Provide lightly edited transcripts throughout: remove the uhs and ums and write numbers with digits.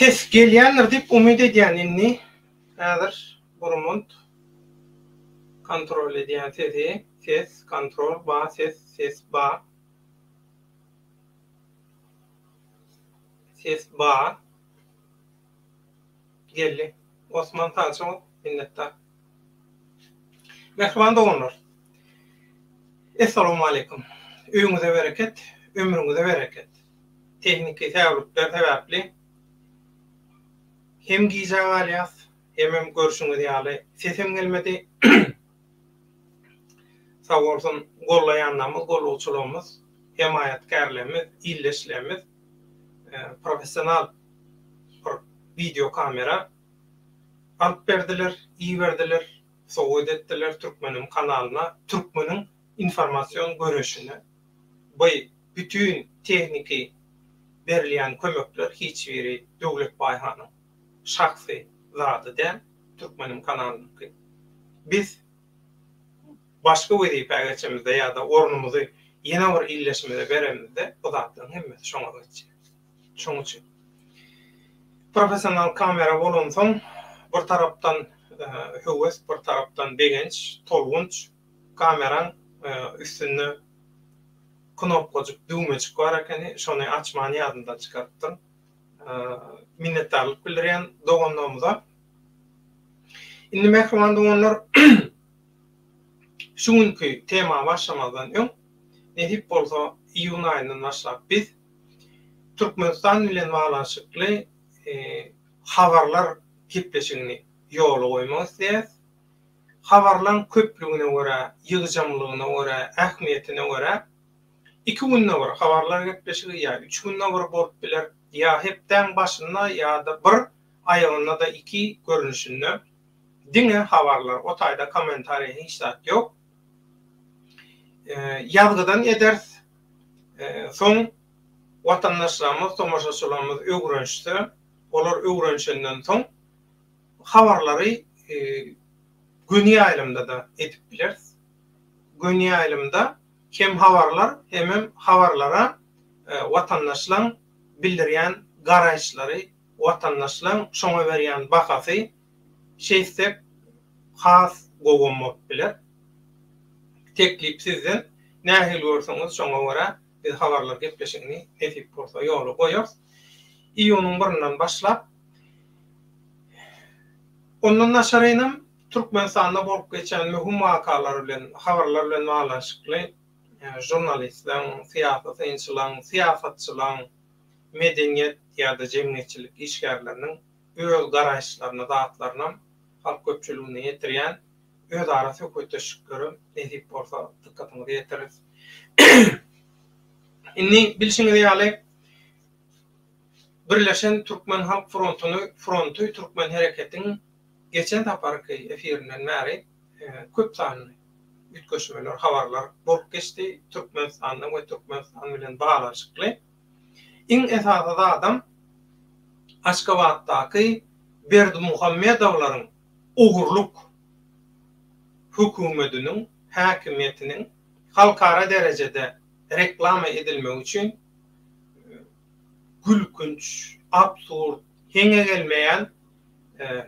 Ses gelýändir diýip umyt edýän indi. Häzir bir kontrol edýän sesi. Ses kontrol ba ses ses ba. Ses ba. Geldi. Osman sagja bol. Minnetdar. Mähriban doganlar. Essalawmaleýkum. Öýüňize bereket, ömrüňize bereket. Tehniki säwlikler sebäpli hem gijä galýas, hemem görşüňiz ýaly sesem gelmedi. Sag bolsun gollaýanlarymyz, gollagçylarymyz, hemaýatkärlerimiz, ildeşlerimiz professional bir wideo kamera alyp berdiler, iberdiler, sowgat etdiler Türkmenim kanalyna, Türkmeniň informasion göreşine. Bu bütin tehniki berilýän kömekler hiç biri Döwlet Baýhanyň şahsy zady däl, Türkmenim kanalynyňky. Biz başga wezipä geçemizde ýa-da ornumyzy ýene bir ildeşimize beremizde bu zatlaryň hemmesi şoňa geçýär. Şoň üçin professional kamera bolansoň bir tarapdan höwes, bir tarapdan begenç, tolgunç. Kameraň üstünde knopkajyk, düwmejik bar ekeni, şony açmany ýadymdan çykarypdyryn. Minnetdarlyk bildirýän doganlarymyza. Indi mähriban doganlar, şu günki tema başlamazdan öň, nesip bolsa iýun aýyndan başlap biz Türkmenistan bilen baglanyşykly habarlar gepleşigini ýola goýmak isleýäris. Habarlaň köplügine görä, ýygjamlygyna görä, ähmiýetine görä iki günde bir habarlar gepleşigi ýa üç günde bir bolup biler, ýa hepdäň başynda ýa-da bir aýagynda-da iki görnüşinde diňe habarlar, o taýda kommentariý hiç zat ýok. Ýazgydan ederis. Soň watandaşlarymyz, tomaşaçylarymyz öwrenişse, olar öwrenişenden soň habarlary göni ýaýlymda-da edip bileris. Göni ýaýlymda hem habarlar, hemem habarlara watandaşlaň bildirýän garaýyşlary, watandaşlaň şoňa berýän bahasy şeýtsek has gowam bolup biler. Teklip sizden, nähili görseňiz şoňa görä biz habarlar gepleşigini nesip bolsa ýola goýarys. Iýunyň birindan başlap Ondan daşarynam Türkmenistanda bolup geçýän möhüm wakalar bilen, habarlar bilen baglanyşykly žurnalistleriň, syýasy synçylaryň, syýasatçylaryň, medeniýet ýa-da jemgyýetçilik işgärleriniň öz garaýyşlaryny, zatlarynam halk köpçüligine ýetirýän özara söhbetdeşliklerem nesip bolsa dykgatyňyza ýetireris. Indi bilşiňiz ýaly, Birleşen Türkmen Halk Frontuny Fronty Türkmen Hereketiň geçen saparky efirinden bäri köp sanly üýtgeşmeler, habarlar bolup geçdi Türkmenistanda we Türkmenistan bilen baglanyşykly. Iň esasy zadam Aşgabatdaky Berdimuhamedowlaryň ogurlyk höküwmediniň, häkimiýetiniň halkara derejede reklama edilmegi üçin gülkünç, absurd, heňe gelmeýän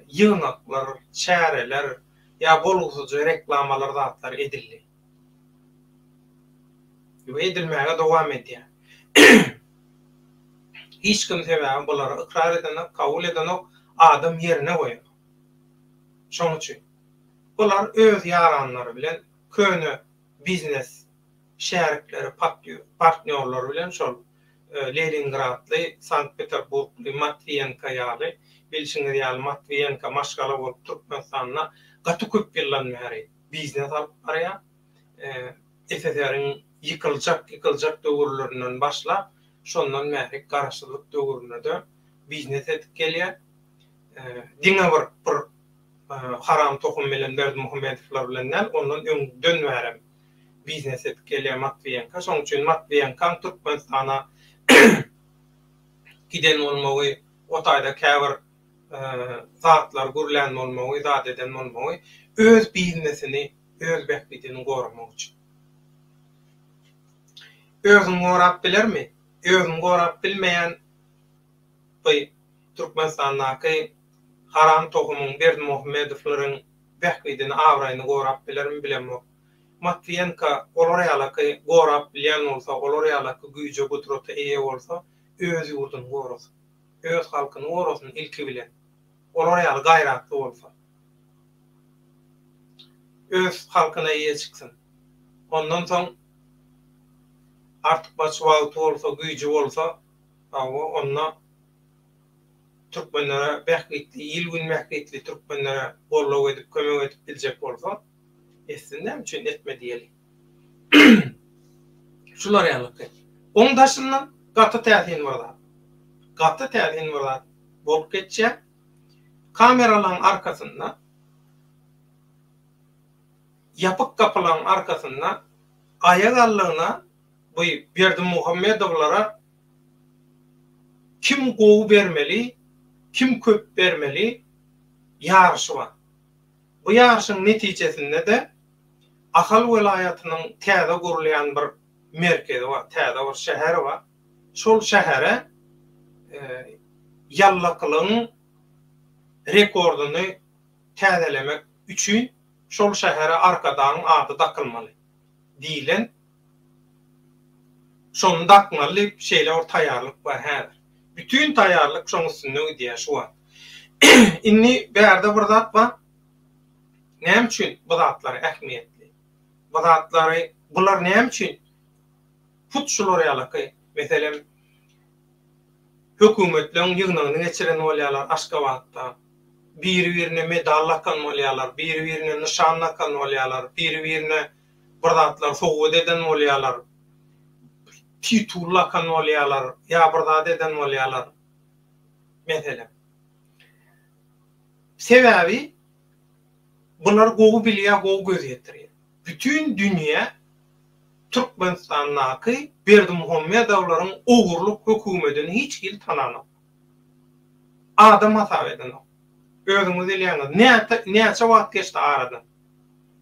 ýygnaklar, çäreler ýa bolgusyzja reklamalar zatlar edildi. We edilmäge dowam edýär. Hiç kim sebäbi bulary ykrar edenok, kabul edenok, adam ýerine goýanok. Şoň üçin bular öz ýaranlary bilen köne biznes şärikleri, partnýorlary bilen şol Leningradly, Sankt-Peterburgly Matwiýenko ýaly, bilşiňiz ýaly Matwiýenko maşgala bolup Türkmenistanda gaty köp ýyldan bäri biznes alyp barýar. SSR-iň ýykyljak ýykyljak döwürlerinden başlap, şondan bäri garaşsyzlyk döwründe-de biznes edip gelýär. Diňe bir bir haram tohum bilen Berdimuhamedowlar bilen däl, ondan öňden bärem biznes edip gelýär Matwiýenko. Şonuň üçin Matwiýenkaň Türkmenistana giden bolmagy, o taýda käbir zatlar gürlän bolmagy, zat eden bolmagy öz biznesini, öz bähbidini goramak üçin. Özüni gorap bilermi? Özüni gorap bilmeýän bu. Türkmenistandaky haram tohumyň Berdimuhamedowlaryň bähbidini, abraýyny gorap bilermi bilemok. Matwiýenko olar ýalaky gorap bilýän bolsa, olar ýalaky güýje, gudrata eýe bolsa, öz ýurduny gorasyn. Öz halkyny gorasyn ilki bilen. Olar ýaly gaýratly bolsa. Öz halkyna eýe çyksyn. Ondan soň artykmaç wagty bolsa, güýji bolsa, hawa, onda türkmenlere bähbitli, il-gün bähbitli türkmenlere goldaw edip, kömek edip biljek bolsa, etsin, näme üçin etme diýeli. Şular ýalyky. Oň daşyndan gaty täsin bir zat. Gaty täsin bir zat bolup geçýär. Kameralaryň arkasynda, ýapyk gapylaryň arkasynda aýak aldygyna bu Berdimuhamedowlara kim gowy bermeli, kim köp bermeli ýaryşy bar. Bu ýaryşyň netijesinde-de Ahal welaýatynyň täze gurulýan bir merkezi bar, täze bir şäheri bar. Şol şähere ýallakylygyň rekordyny täzelemek üçin şol şähere Arkadagyň ady dakylmaly diýlen, şony dakmaly diýip şeýle bir taýýarlyk bar häzir. Bütin taýýarlyk şoň üstünde gidýär şu wagt. Indi bärde bir zat bar. Näme üçin bu zatlar ähmiýetli? Bu zatlary bular näme üçin hut şular ýalaky, meselem, hökümetleň ýygnagyny geçiren bolýarlar Aşgabatda. Biri-birine medal dakan bolýarlar, biri-birine nyşan dakan bolýarlar, biri-birine bir zatlar sowgat eden bolýarlar, titul dakan bolýarlar ýa bir zat eden bolýarlar. Meselem. Sebäbi bular gowy bilýär, gowy göz ýetirýär. Bütin dünýä Türkmenistandaky Berdimuhamedowlaryň ogurlyk höküwmedini hiç hili tananok. Adam hasap edenok. Özüňiz bilýäňiz, näçe wagt geçdi aradan.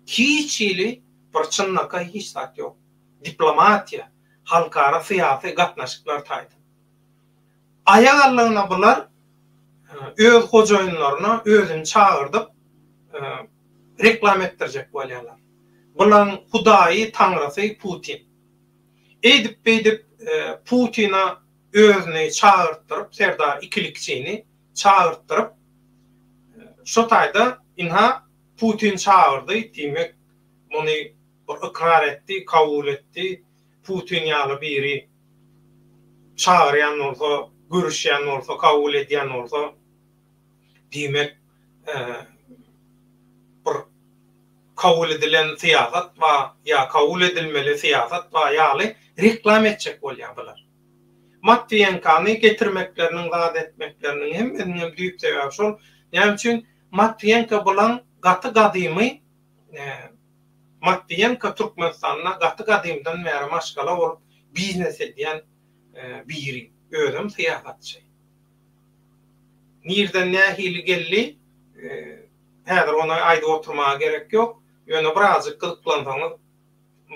Hiç hili bir çynlakaý hiç zat ýok. Diplomatiýa, halkara syýasy gatnaşyklar taýdan. Aýak aldygyna bular öz hojaýynlaryna özüni çagyrdyp reklam etdirjek bolýarlar. Bulaň hudaýy, taňrysy Putin. Eýdip-beýdip Putina özüni çagyrtdyryp, Serdar ikilikçini çagyrtdyryp, şo taýda ynha Putin çagyrdy, diýmek muny bir ykrar etdi, kabul etdi, Putin ýaly biri çagyrýan bolsa, görüşýän bolsa, kabul edýän bolsa, diýmek, bir kabul edilen syýasat bar ýa kabul edilmeli syýasat bar ýaly reklam etjek bolýar bular. Matwiýenkany getirmekleriniň, zat etmekleriniň hemmesiniň hem düýp sebäbi şol. Näme üçin? Matwiýenko bulaň gaty gadymy Matwiýenko Türkmenistanda gaty gadymdan bäri maşgala bolup biznes edýän biri. Özem syýasatçy. Nirden nähili geldi, häzir ony aýdyp oturmaga gerek ýok. Ýöne birazjyk gyzyklansaňyz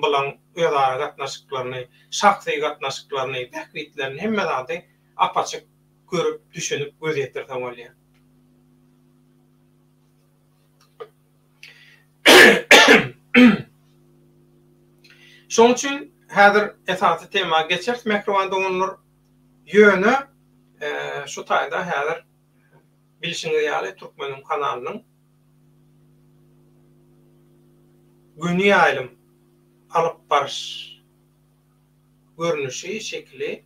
bulaň özara gatnaşyklaryny, şahsy gatnaşyklaryny, bähbitlerini hemme zady ap-açyk görüp, düşünip, göz ýetirse bolýar. Şonuň üçin häzir esasy tema geçeris mähriban doganlar. Ýöne şu taýda häzir bilşiňiz ýaly Türkmeniň kanalynyň göni ýaýlym alyp baryş görnüşi, şekili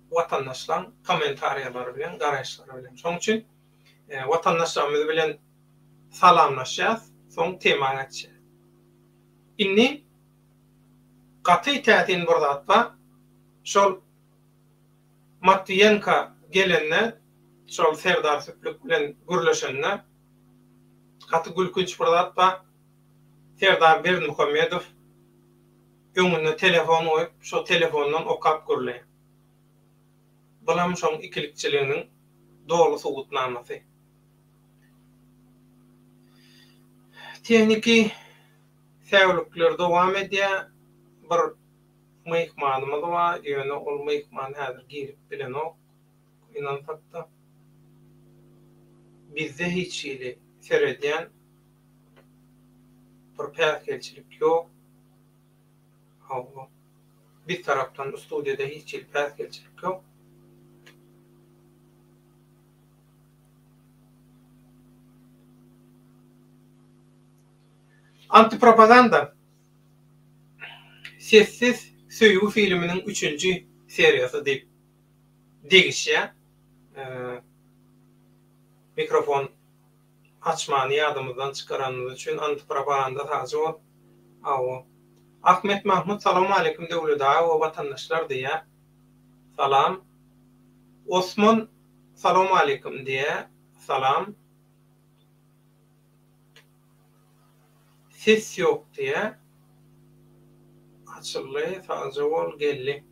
watandaşlaň kommentariýalary bilen, garaýyşlary bilen. Şonuň üçin watandaşlarymyz bilen salamlaşýas, soň tema geçýäs. Indi gaty täsin bir zat bar. Şol Matwiýenko gelende, şol Serdar Süplük bilen gürleşende gaty gülkünç bir zat bar. Serdar Berdimuhamedow öňünde telefon goýup, şo telefondan okap gürleýär. Bulam şoň ikilikçiliginiň doly subutnamasy. Tehniki säwlikler dowam edýär. Bir myhmanymyz bar, ýöne ol myhman häzir girip bilenok, gynansakda. Bizde hiç hili seredýän bir päsgelçilik ýok. Hawa. Biz tarapdan studiýada hiç hili päsgelçilik ýok. Antipropaganda Sessiz söýgi filminiň üçünji seriýasy diýip degişýär. Mikrofon açmany ýadymyzdan çykaranymyz üçin antipropaganda sagja bol. Hawa. Ahmet Mahmut Salowmaleýkim Döwlet aga we watandaşlar diýýär. Salam. Osman Salowmaleýkim diýýär. Salam. Ses ýok diýýär. Açyldy sagja bol geldi.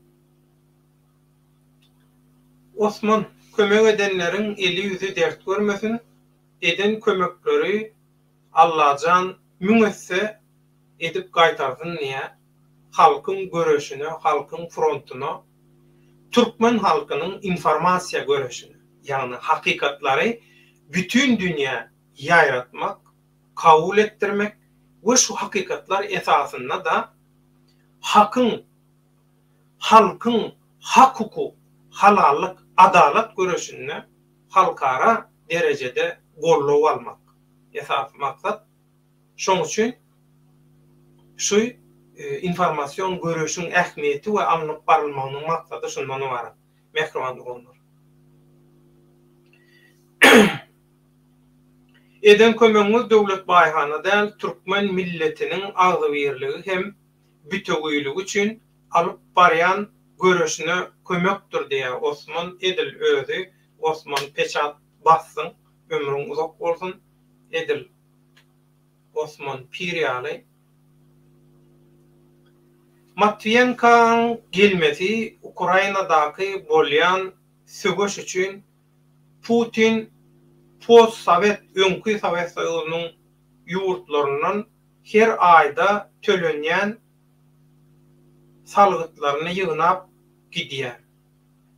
Osman, kömek edenleriň eli-ýüzi dert görmesin, eden kömekleri Allajan müň esse edip gaýtarsyn diýýär. Halkyň göreşine, halkyň frontuna, türkmen halkynyň informasiýa göreşine, ýagny hakykatlary bütin dünýä ýaýratmak, kabul etdirmek we şu hakykatlar esasynda-da hakyň halkyň hak-hukuk, halallyk, adalat göreşinde halkara derejede goldaw almak esasy maksat. Şoň üçin şu informasion göreşiň ähmiýeti we alnyp barylmagynyň maksady şundan ybarat, mähriban doganlar. Eden kömegiňiz Döwlet Baýhana däl, türkmen milletiniň agzybirligi hem bitewiligi üçin alyp barýan göreşine kömekdir diýýär Osman edil özi Osman peçat bassyň ömrüň uzak bolsun edil Osman pir ýaly. Matwiýenkaň gelmesi Ukrainadaky bolýan söweş üçin Putin post sowet öňki Sowet Soýuzynyň ýurtlaryndan her aýda tölenýän salgytlaryny ýygnap gidýär.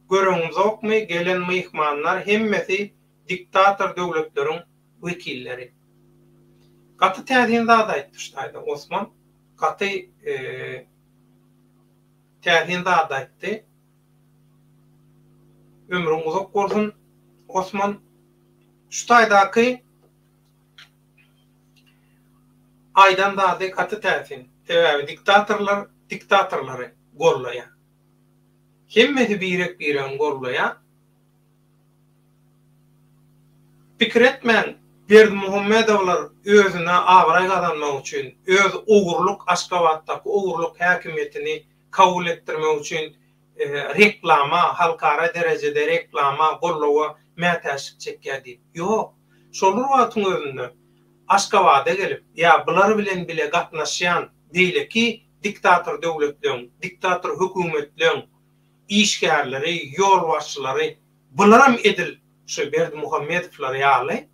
Göreňizokmy gelen myhmanlar hemmesi diktator döwletleriň wekilleri. Gaty täsin zat aýtdy şu taýda Osman. Gaty täsin zat aýtdy. Ömrüň uzak bolsun Osman. Şu taýdaky Aýdan zady gaty täsin. Sebäbi diktatorlar diktatorlary gollaýar. Hemmesi birek biregini gollaýar. Pikir etmäň, Berdimuhamedowlar özüne abraý gazanmak üçin, öz ogurlyk Aşgabatdaky ogurlyk häkimiýetini kabul etdirmek üçin reklama, halkara derejede reklama, goldawa mätäçlik çekýär diýip. Ýok. Şol bir wagtyň özünde Aşgabada gelip ýa bular bilen bile gatnaşýan beýleki diktator döwletleň, diktator hökümetleň işgärleri, ýolbaşçylary bularam edil şu Berdimuhamedowlar ýaly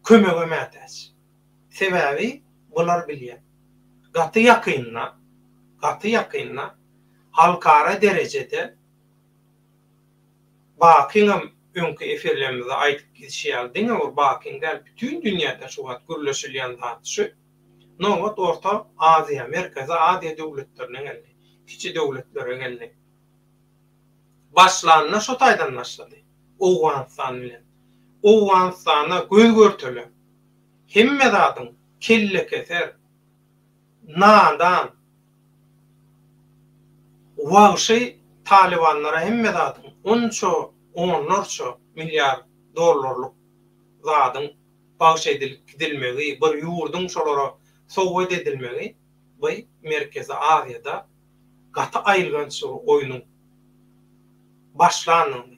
kömege mätäç. Sebäbi bular bilýär. Gaty ýakynda, gaty ýakynda halkara derejede Bakyňam öňki efirlerimizde aýdyp gidişi ýaly diňe bir Bakyň däl bütin dünýäde şu wagt gürleşilýän zat şu. Nobat Orta Aziýa, Merkezi Aziýa döwletlerine geldi. Kiçi döwletlere geldi. Başlanda şo taýdan başlady. Owganystan bilen. Owganystana göz görtele hemme zadyň kellekeser, nadan, Wagşy talybanlara hemme zadyň onça onlarça milliard dollarlyk zadyň bagş edilip gidilmegi, bir ýurduň şolara sowgat edilmegi bu Merkezi Aziýada gaty aýylganç bir oýnuň başlandygyny,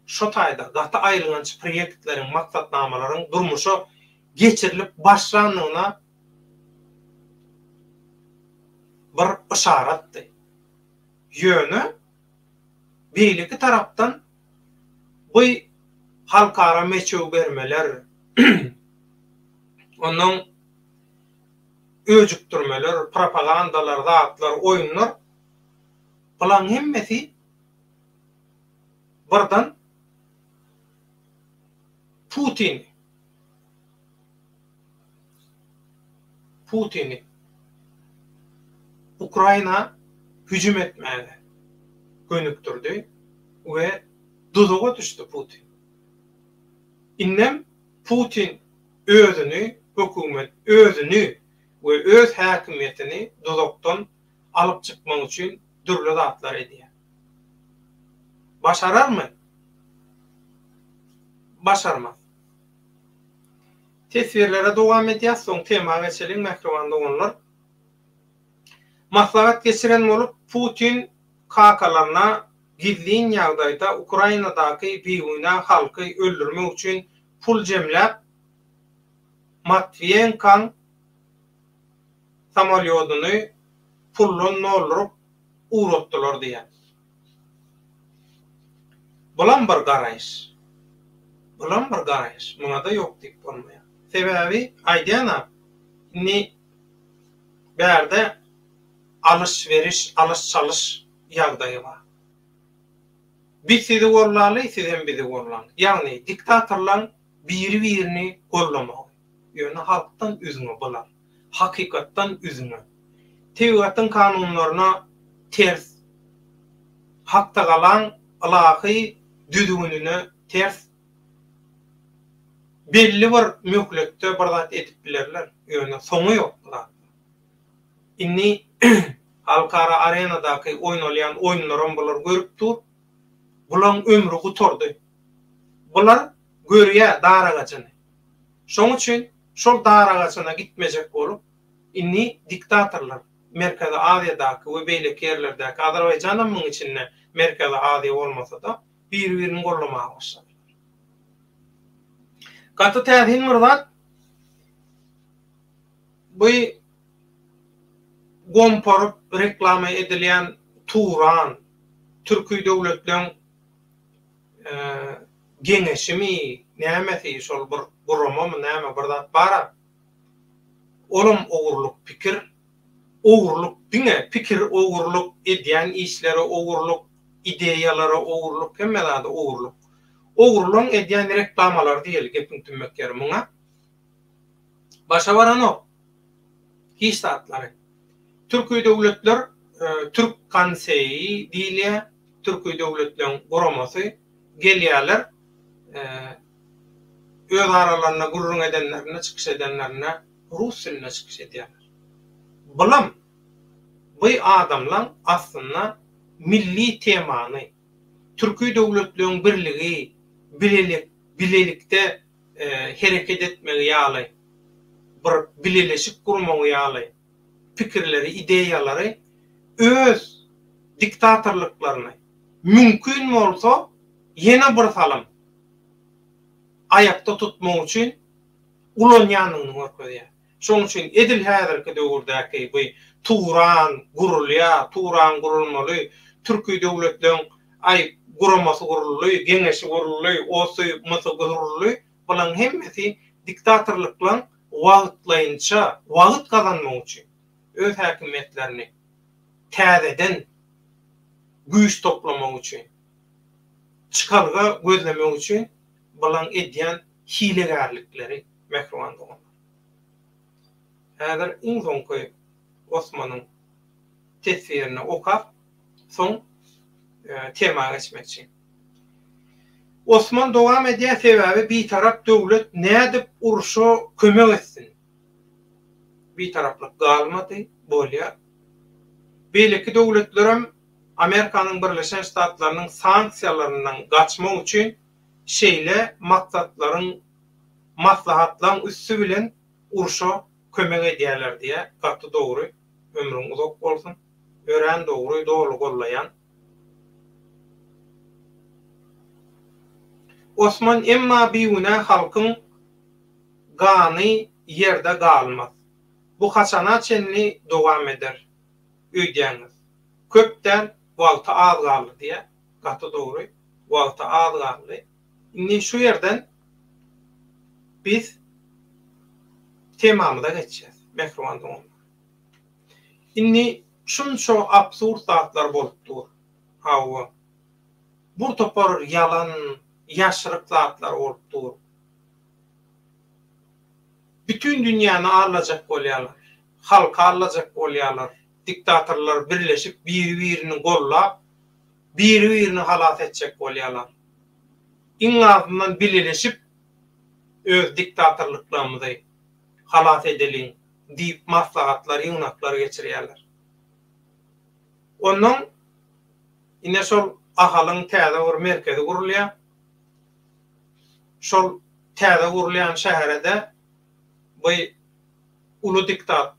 şo taýda gaty aýylganç proýektleriň, maksatnamalaryň durmuşa geçirilip başlandygyna bir yşaratdy. Ýöne beýleki tarapdan bu halkara meçew bermeler, ondan öjükdirmeler, propagandalar, zatlar, oýunlar bulaň hemmesi birden. Putini Putini Ukraina hüjüm etmäge gönükdirdi we duzaga düşdi Putin. Indem Putin özüni hökümet özüni we öz häkimiýetini duzakdan alyp çykmak üçin dürli zatlar edýär. Başararmy? Başarmaz. Teswirlere dowam edýäs, soň tema geçeliň mähriban doganlar. Maslahat geçiren bolup Putin kakalaryna gizlin ýagdaýda Ukrainadaky bigünä halky öldürmek üçin pul jemläp Matwiýenkaň samolýodyny puldan dolduryp ugratdylar diýýär. Bulam bir garaýyş. Bulam bir garaýyş. Muňa-da ýok diýip bolmaýar. Sebäbi aýdýan-a, indi bärde alyş-beriş, alyş-çalyş ýagdaýy bar. Biz sizi gollaly, sizem bizi gollaň. Ýagny diktatorlaň biri-birini gollamagy. Ýöne halkdan üzňe bular. Hakykatdan üzňe. Tebigatyň kanunlaryna ters. Haktagalaň ylahy düzgünine ters. Belli bir möhletde bir zat edip bilerler, ýöne soňy ýok bu zatlaryň. Indi halkara arenadaky oýnalýan oýunlaram bular görüp dur. Bulaň ömri gutardy. Bular görýär daragajyny. Şoň üçin şol daragajyna gitmejek bolup, indi diktatorlar Merkezi Aziýadaky we beýleki ýerlerdäki, Azerbaýjanam muň içinde Merkezi Aziýa bolmasa-da, biri-birini gollamaga başladylar. Gaty täsin bir zat, bu gomparyp reklama edilýän Turan, türki döwletleň geňeşimi, nämesi, şol bir guramamy näme bir zat bar-a. Olam ogurlyk pikir. Ogurlyk diňe pikir ogurlyk, edýän işleri ogurlyk, ideýalary ogurlyk, hemme zady ogurlyk. Ogurlygyň edýän reklamalary diýeli gepiň tümmek ýeri muňa. Başa baranok hiç zatlary. Türki döwletler Türk konseýi diýilýär, Türki döwletleň guramasy gelýärler. Öz aralarynda gürrüň edenlerinde, çykyş edenlerinde rus dilinde çykyş edýärler. Bulam bu adamlaň aslynda milli temany, türki döwletleň birligi, bilelik, bilelikde hereket etmegi ýaly, bir bileleşik gurmagy ýaly pikirleri, ideýalary öz diktatorlyklaryny mümkin bolsa ýene bir salym aýakda tutmak üçin ulanýandygyny görkezýär. Şonuň üçin edil häzirki döwürdäki bu Turan gurulýar, Turan gurulmaly, türki döwletleň aý guramasy guruldy, geňeşi guruldy, osy, mysy guruldy, bulaň hemmesi diktatorlyklaň wagtlaýynça wagt gazanmak üçin öz häkimiýetlerini täzeden güýç toplamak üçin, çykalga gözlemek üçin bulaň edýän hilegärlikleri mähriban doganlar. Häzir iň soňky Osmanyň teswirini okap, soň tema geçmekçi. Osman dowam edýär, sebäbi bitarap döwlet nädip urşa kömek etsin? Bitaraplyk galmady, bolýar. Beýleki döwletlerem Amerikanyň Birleşen Ştatlarynyň sanksiýalaryndan gaçmak üçin şeýle maksatlaryň, maslahatlaryň üsti bilen urşa kömek edýärler diýýär. Gaty dogry. Ömrüň uzak bolsun. Örän dogry, doly gollaýan. Osman emma bigünä halkyň gany ýerde galmaz. Bu haçana çenli dowam eder öýdýäňiz? Köp däl, wagty az galdy diýýär. Gaty dogry, wagty az galdy. Indi şu ýerden biz temamyza geçýäs, mähriban doganlar. Indi şunça absurd zatlar bolup dur. Hawa. Bir topar ýalan, ýaşryk zatlar bolup dur. Bütin dünýäni aldajak bolýarlar. Halky aldajak bolýarlar. Diktatorlar birleşip biri-birini gollap, biri-birini halas etjek bolýarlar. Iň azyndan bileleşip öz diktatorlyklarymyzy halas edeliň diýip maslahatlar, ýygnaklar geçirýärler. Onnoň ine şol Ahalyň täze bir merkezi gurulýar. Şol täze gurulýan şähere-de bu uly diktat,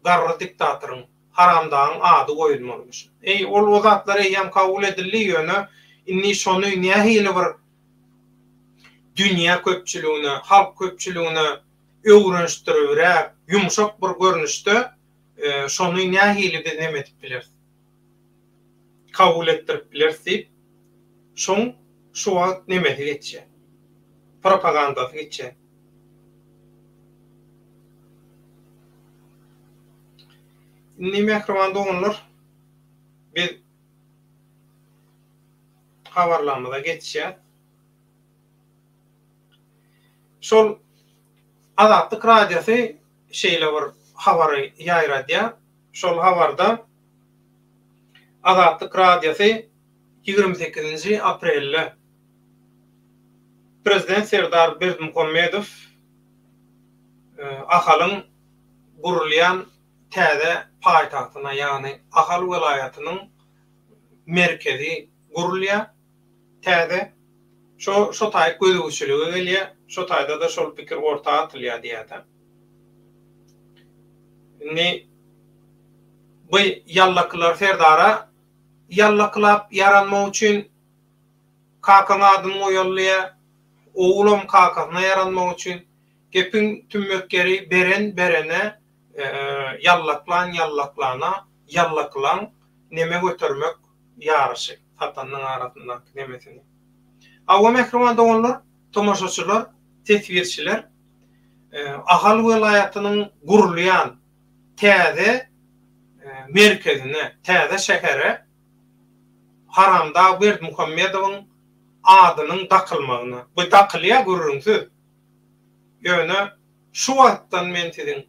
garry diktatoryň, haramdagyň ady goýulmalymyş. Eý, ol o zatlar eýýäm kabul edildi, ýöne indi şony nähili bir dünýä köpçüligine, halk köpçüligine öwrenişdiribräk, ýumşak bir görnüşde şony nähili biz neme edip bileris? Kabul etdirip bileris diýip, şoň şu wagt nemesi geçýär. Propagandasy geçýär. Indi mähriban doganlar, biz habarlarymyza geçýäs. Şol Azatlyk Radiosy şeýle bir habary ýaýradýar. Şol habarda Azatlyk Radiosy 28-nji aprelde Prezident Serdar Berdimuhamedow Ahalyň gurulýan täze paýtagtyna, ýagny Ahal welaýatynyň merkezi gurulýar täze. Şo şo taýy gözegçilige gelýär, şo taýda-da şol pikir orta atylýar diýýär-de. Indi bu ýallakylar Serdara ýallakylap ýaranmak üçin kakaň adyny goýaly diýýär, ogulam kakasyna ýaranmak üçin. Gepiň tümmek ýeri beren berene, ýallaklan ýallaklana, ýallakylaň neme götermek ýaryşy, satanyň arasyndaky nemesini. Hawa mähriban doganlar, tomaşaçylar, teswirçiler, Ahal welaýatynyň gurulýan täze merkezine, täze şähere Haramdag Berdimuhamedowyň adynyň dakylmagyna, bu dakylýar gürrüňsiz, ýöne şu wagtdan men siziň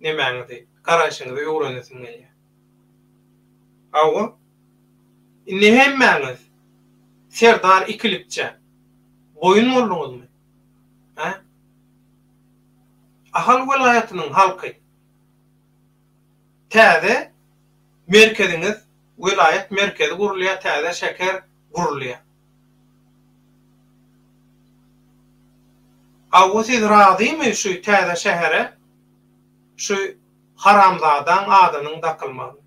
nemäňizi, garaýşyňyzy öwrenesim gelýär. Hawa. Indi hemmäňiz Serdar ikilikçä boýun bolduňyzmy? Hä? Ahal welaýatynyň halky täze merkeziňiz, welaýat merkezi gurulýar, täze şäher gurulýar. Hawa siz razymy şu täze şähere şu haramzadaň adynyň dakylmagyna?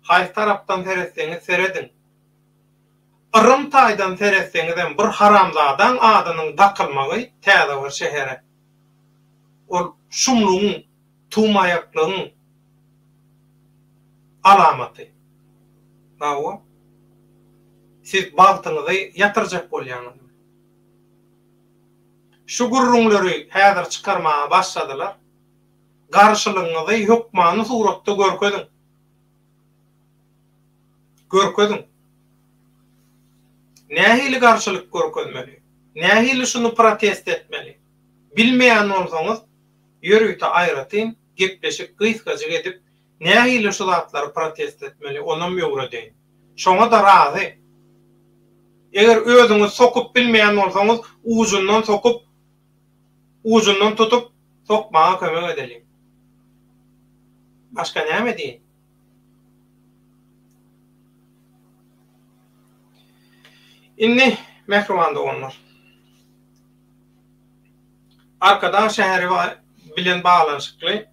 Haýsy tarapdan seretseňiz serediň. Yrym taýdan seretseňizem bir haramzadaň adynyň dakylmagy täze bir şähere. Ol şumlugyň, tumaýaklygyň alamaty. Hawa. Siz bagtyňyzy ýatyrjak bolýaňyzmy? Şu gürrüňleri häzir çykarmaga başladylar. Garşylygyňyzy hökmany suratda görkeziň. Görkeziň. Nähili garşylyk görkezmeli? Nähili şuny protest etmeli? Bilmeýän bolsaňyz, ýörite aýratyn gepleşik gysgajyk edip, nähili şu zatlary protest etmeli, onam öwredeýin. Şoňa-da razy. Eger özüňiz sokup bilmeýän bolsaňyz, ujundan sokup, ujundan tutup, sokmaga kömek edeliň. Başga näme diýeýin? Indi, mähriban doganlar, Arkadag şäheri bilen baglanyşykly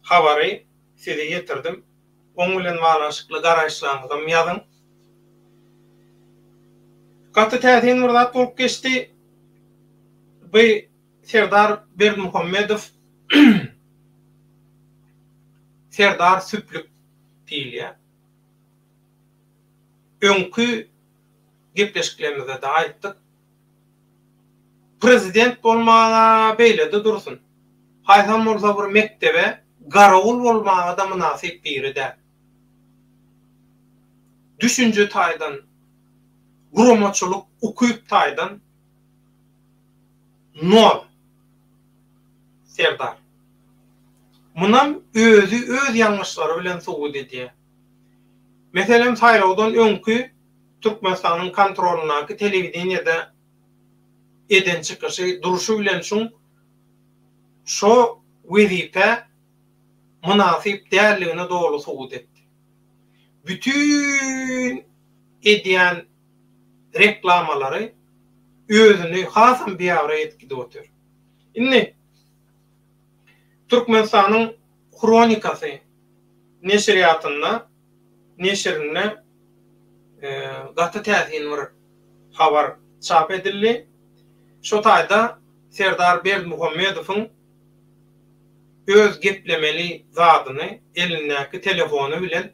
habary size ýetirdim. Oň bilen baglanyşykly garaýyşlaryňyzam ýazyň. Gaty täsin bir zat bolup geçdi. Bu Serdar Berdimuhamedow Serdar süplük diýilýär. Öňki gepleşiklerimizde-de aýtdyk. Prezident bolmaga beýle-de dursun. Haýsam bolsa bir mekdebe garawul bolmaga-da mynasyp biri däl. Düşünje taýdan, guramaçylyk ukyp taýdan. Nol. Serdar. Munam özi öz ýalňyşlary bilen subut edýär. Meselem saýlawdan öňki Türkmenistanyň kontrolyndaky telewideniýede eden çykyşy durşy bilen şuň şo wezipä mynasyp däldigini doly subut etdi. Bütin edýän reklamalary özüni hasam biabraý edip gidip otyr. Indi Türkmenistanyň Hronikasy neşirýatynda neşirinde gaty täsin bir habar çap edildi. Şo taýda Serdar Berdimuhamedowyň öz geplemeli zadyny elindäki telefony bilen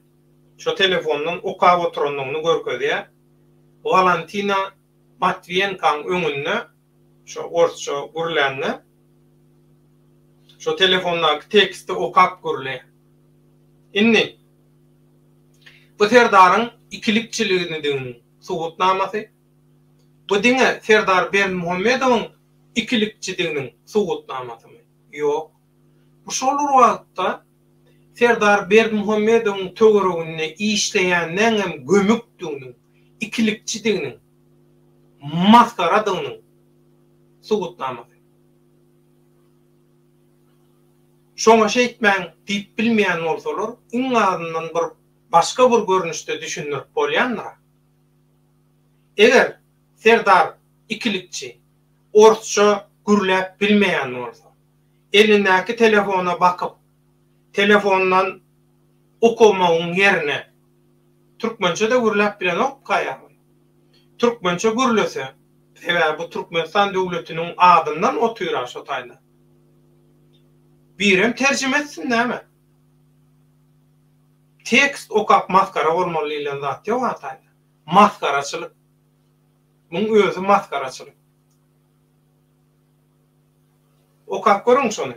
şo telefondan okap oturandygyny görkezýär. Walentina Matwiýenkaň öňünde şo orsça gürlände şo telefondaky teksti okap gürleýär. Indi bu Serdaryň ikilikçiliginidiginiň subutnamasy. Bu diňe Serdar Berdimuhamedowyň ikilikçidiginiň subutnamasymy? Ýok. Bu şol bir wagtda Serdar Berdimuhamedowyň töwereginde işleýänleňem gömükdiginiň, ikilikçidiginiň, masgaradygynyň subutnamasy. Şoňa şeýtmäň diýip bilmeýän bolsalar, iň azyndan bir başga bir görnüşde düşündirip bolýandyr-a. Eger Serdar ikilikçi, orsça gürläp bilmeýän bolsa, elindäki telefona bakyp, telefondan okamagyň ýerine, türkmençe-de gürläp bilenokka ýagny. Türkmençe gürlese, sebäbi bu Türkmenistan döwletiniň adyndan otyr-a şo taýda. Birem terjime etsin näme? Tekst okap masgara bolmaly diýlen zat ýok a taýda. Masgaraçylyk. Muň özi masgaraçylyk. Okap görüň şony.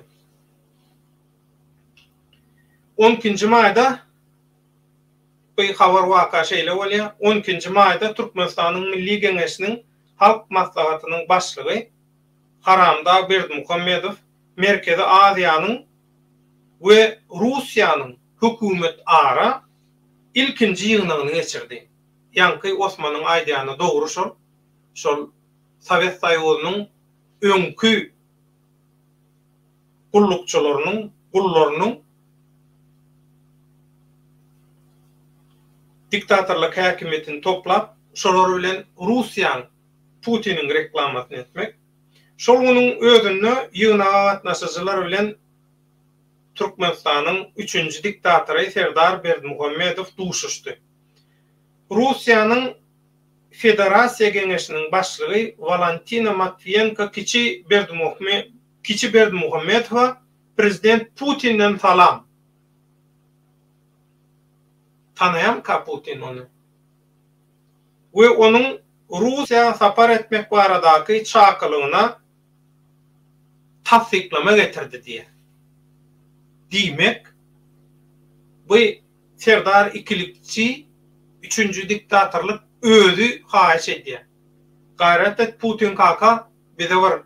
On ikinji maýda bu habar waka şeýle bolýar, on ikinji maýda Türkmenistanyň Milli Geňeşiniň Halk Maslahatynyň başlygy Haramdag Berdimuhamedow Merkezi Aziýanyň we Russiýanyň hökümetara ilkinji ýygnagyny geçirdi. Ýaňky Osmanyň aýdýany dogry şol. Şol Sowet Soýuzynyň öňki gullukçylarynyň, gullarynyň diktatorlyk häkimiýetini toplap, şolar bilen Russiýaň, Putiniň reklamasyny etmek. Şol günüň özünde ýygnaga gatnaşyjylar bilen Türkmenistanyň üçünji diktatory Serdar Berdimuhamedow duşuşdy. Russiýanyň Federasiýa Geňeşiniň başlygy Walentina Matwiýenko kiçi kiçi Berdimuhamedowa prezident Putinden salam. Tanaýamyka Putin ony? We onuň Russiýa sapar etmek baradaky çakylygyna tassyklama getirdi diýýär. Diýmek, bu Serdar ikilikçi üçünji diktatorlyk özi haýyş edýär. Gaýrat et Putin kaka bizi bir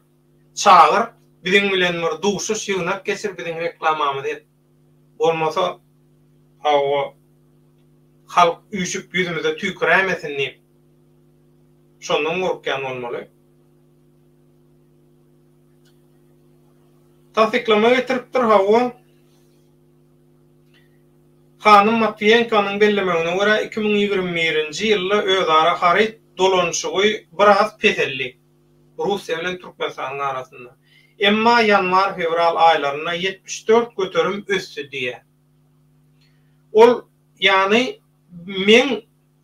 çagyr, biziň bilen bir duşuş ýygnak geçir biziň reklamamyzy et. Bolmasa hawa halk üýşüp ýüzümize tüýküräýmesin diýip şondan gorkýan bolmaly. Tassyklama getiripdir hawa. Hanym Matwiýenkonyň bellemegine görä, 2021-nji ýylda özara haryt dolanyşygy biraz peseldi, Russiýa bilen Türkmenistanyň arasynda. Emma ýanwar-fewral aýlarynda 74% ösdi diýýär. Ol, ýagny meň,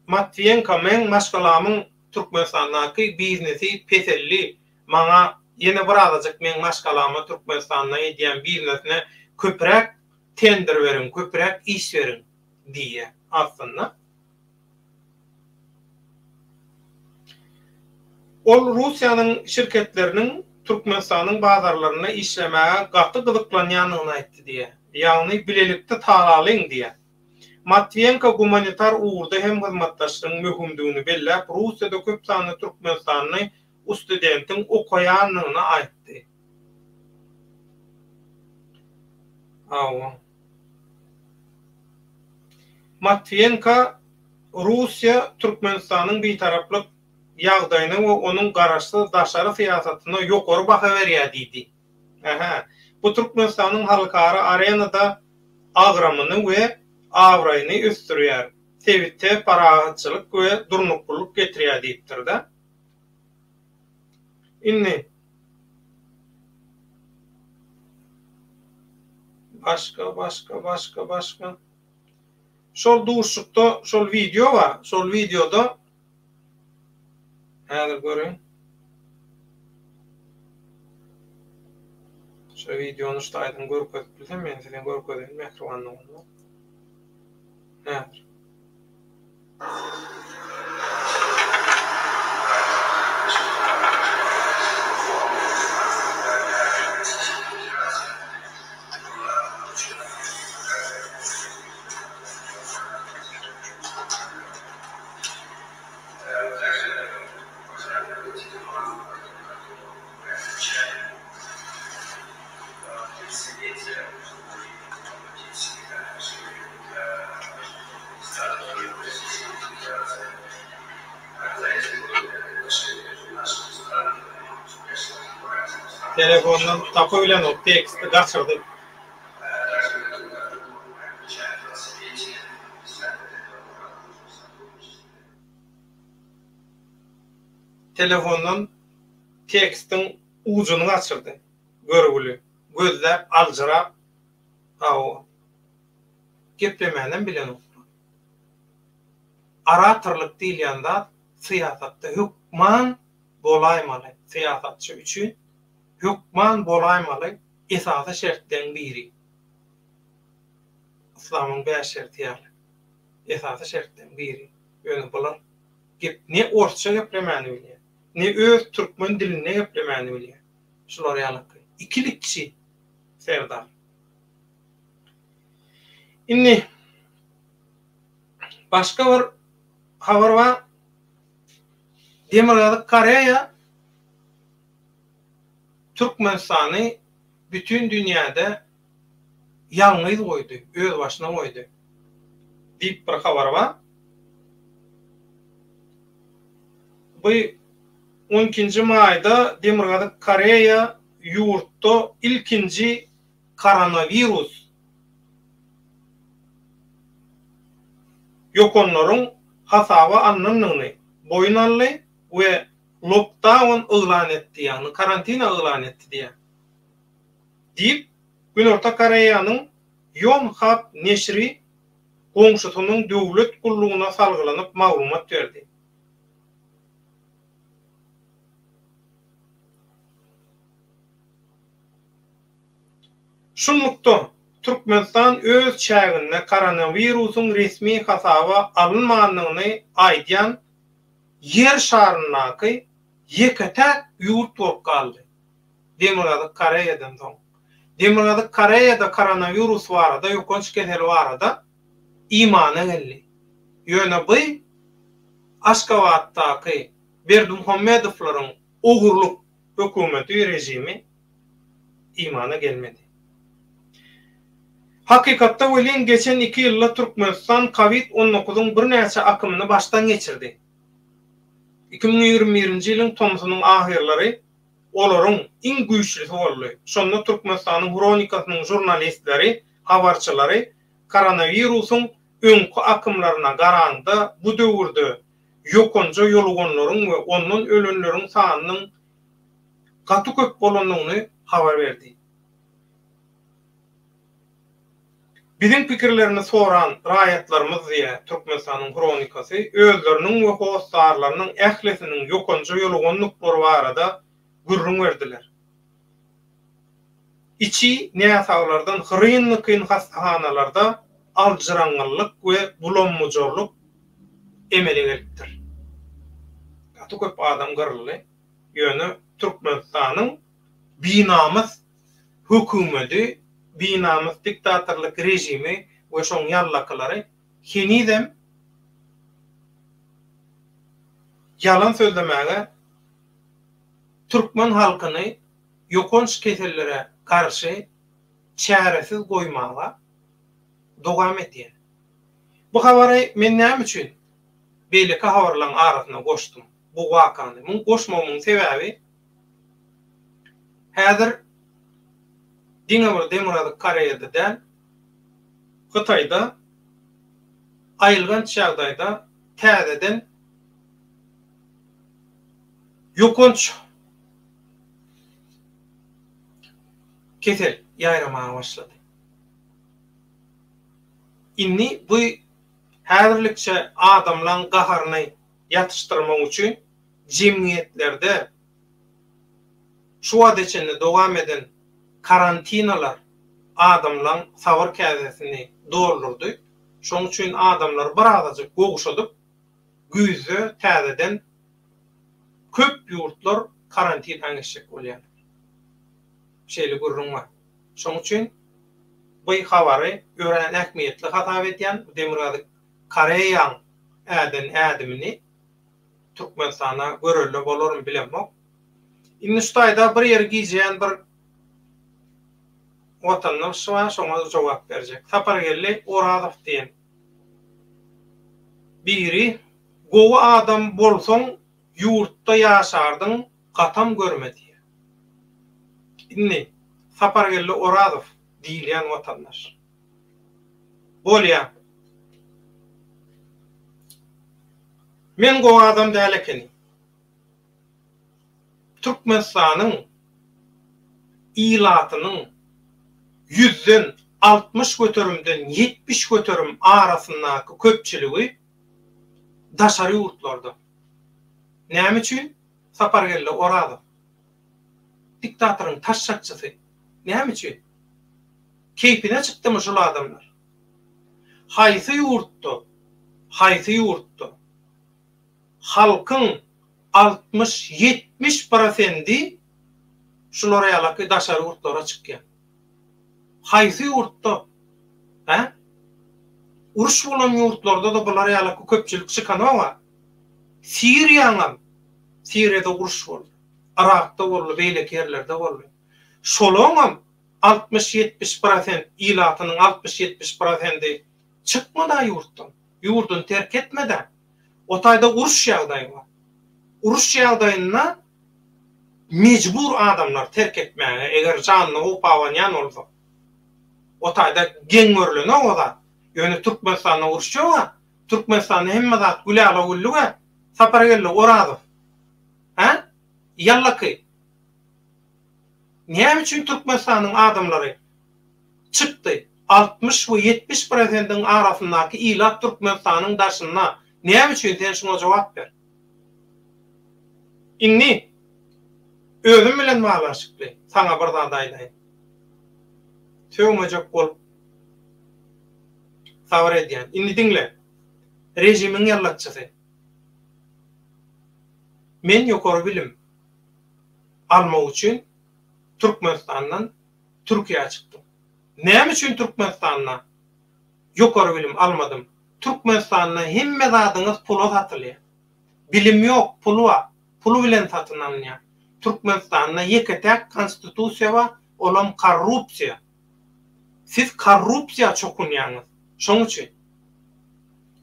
Matwiýenko, meň maşgalamyň Türkmenistandaky biznesi peseldi, maňa ýene birazajyk meň maşgalama Türkmenistanda edýän biznesine köpräk tender beriň, köpräk iş beriň diýýär aslynda. Ol Russiýanyň şirketleriniň Türkmenistanyň bazarlarynda işlemäge gaty gyzyklanýandygyny aýtdy diýýär. Ýagny bilelikde talalyň diýýär. Matwiýenko gumanitar ugurda hem hyzmatdaşlygyň möhümdigini belläp, Russiýada köp sanly türkmenistanly. ustudentiň okaýandygyny aýtdy. Hawa. Matwiýenko Russiýa Türkmenistanyň bitaraplyk ýagdaýyna we onuň garaşsyz daşary syýasatyna ýokary baha berýär diýdi. Ähä. Bu Türkmenistanyň halkara arenada agramyny we abraýyny ösdürýär, sebitde parahatçylyk we durnuklylyk getirýär diýipdir-de. Indi başga, başga, başga, başga. Şol duşuşykda şol wideo bar. Şol wideoda häzir görüň. Şu wideony şu taýdan görkezip bilsem men size görkezeýin mähriban doganlar. Häzir. Telefondan tapybilenok teksti gaçyrdy. Telefondan tekstiň ujuny gaçyrdy. Görgüli. Gözläp, aljyrap, hawa, geplemänem bilenoklar. Oratorlyk diýilýän zat syýasatda hökman bolaýmaly, syýasatçy üçin hökman bolaýmaly esasy şertleň biri. Yslamyň bäş şerti ýaly. Esasy şertleň biri. Ýöne bular gep ne orsça geplemäni bilýär, ne öz türkmen dilinde geplemäni bilýär. Şular ýalaky. Ikilikçi serdar. Indi başga bir habar bar. Demirgazyk Koreýa Türkmenistany bütin dünýäde ýalňyz goýdy, özbaşyna goýdy diýip bir habar bar. Bu on ikinji maýda Demirgazyk Koreýa ýurtda ilkinji koronawirus ýokanlaryň hasaba alnandygyny boýun aldy we lokdaun yglan etdi, ýagny karantina yglan etdi diýýär. Diýip, Günorta Koreýanyň Ýonhap neşiri goňşusynyň döwlet gullugyna salgylanyp maglumat berdi. Şunlukda, Türkmenistan öz çäginde koronawirusyň resmi hasaba alynmandygyny aýdýan Ýer şaryndaky ýeke-täk ýurt bolup galdy. Demirgazyk Koreýadan soň. Demirgazyk Koreýada koronawirus barada, ýokanç keseli barada imana geldi. Ýöne bu Aşgabatdaky Berdimuhamedowlaryň ogurlyk hökümeti, režimi imana gelmedi. Hakykatda welin geçen iki ýylda Türkmenistan kowid on dokuzyň birnäçe akymyny başdan geçirdi. 2021-nji ýylyň tomsunyň ahyrlary olaryň iň güýçlüsi boldy. Şonda Türkmenistanyň Hronikasynyň žurnalistleri, habarçylary koronawirusyň öňki akymlaryna garaňda bu döwürde ýokanja ýoluganlaryň we ondan ölenleriň sanynyň gaty köp bolandygyny habar berdi. Biziň pikirlerini soran raýatlarymyz diýýär Türkmenistanyň Hronikasy, özleriniň we hossarlarynyň ählisiniň ýokanja ýolugandyklary barada gürrüň berdiler. Içi näsaglardan hyryn-dykyn hassahanalarda aljyraňňyllyk we bulam-bujarlyk emele gelipdir. Gaty köp adam gyryldy. Ýöne Türkmenistanyň binamys hökümeti, binamys diktatorlyk režimi we şoň ýallakylary henizem ýalan sözlemäge. Türkmen halkyny ýokanç kesellere garşy çäresiz goýmaga dowam edýär. Bu habary men näme üçin beýleki habarlaryň arasyna goşdum bu wakany? Muny goşmagymyň sebäbi häzir diňe bir Demirgazyk Koreýada däl, Hytaýda aýylganç ýagdaýda täzeden ýokanç kesel ýaýramaga başlady. Indi bu häzirlikçe adamlaň gaharyny ýatyşdyrmak üçin jemgyýetlerde şu wagta çenli dowam eden karantinalar adamlaň sabyr käsesini doldurdy. Şoň üçin adamlary birazajyk gowşadyp, güýzde täzeden köp ýurtlar karantina geçjek bolýarlar. Şeýle gürrüň bar. Şoň üçin bu habary örän ähmiýetli hasap edýän, bu Demirgazyk Koreýaň äden ädimini Türkmenistana görelde bolarmy bilemok. Indi şu taýda bir ýeri gijeýän bir watandaş bar, şoňa jogap berjek. Sapargeldi Orazow diýen biri gowy adam bolsaň ýurtda ýaşardyň gatam görme diýýär. Indi Sapargeldi Orazow diýilýän watandaş. Bolýa. Men gowy adam däl ekenim. Türkmenistanyň ilatynyň ýüzden 60 göterimden 70 göterim arasyndaky köpçüligi daşary ýurtlarda. Näme üçin? Sapargeldi Orazow. Diktatoryň taşşakçysy. Näme üçin? Keýpine çykdymy şul adamlar? Haýsy ýurtda, haýsy ýurtda halkyň 60, 70 prosendi şular ýalaky daşary ýurtlara çykýar? Haýsy ýurtda? Hä? Uruş bolan ýurtlarda-da bular ýalaky köpçülik çykanok-a. Siriýaňam, Siriýada uruş boldy, Yrakda boldy, beýleki ýerlerde boldy. Şolaňam 60-70 prosent ilatynyň 60-70 prosendi çykmada ýurtdan, ýurduny terk etmedä. O taýda uruş ýagdaýy bar. Uruş ýagdaýynda mejbur adamlar terk etmäge, eger janyna howp abanýan bolsa. O taýda geň görlenok o zat. Ýöne Türkmenistanda uruş ýog-a. Türkmenistanda hemme zat gülala-güllük-ä. Sapargeldi Orazow. Hä? Ýallaky. Näme üçin Türkmenistanyň adamlary çykdy? 60 we 70 prosendiň arasyndaky ilat Türkmenistanyň daşynda. Näme üçin? Sen şuňa jogap ber. Indi özüm bilen baglanyşykly saňa bir zat aýdaýyn. Sögmejek bolup sabyr edýän. Indi diňle. Režimiň ýallatçysy. Men ýokary bilim almak üçin Türkmenistandan Türkiýä çykdym. Näme üçin Türkmenistanda ýokary bilim almadym? Türkmenistanda hemme zadyňyz pula satylýar. Bilim ýok, pul bar. Pul bilen satyn alynýar. Türkmenistanda ýeke-täk konstitusiýa bar, olam korrupsiýa. Siz korrupsiýa çokunýaňyz. Şoň üçin.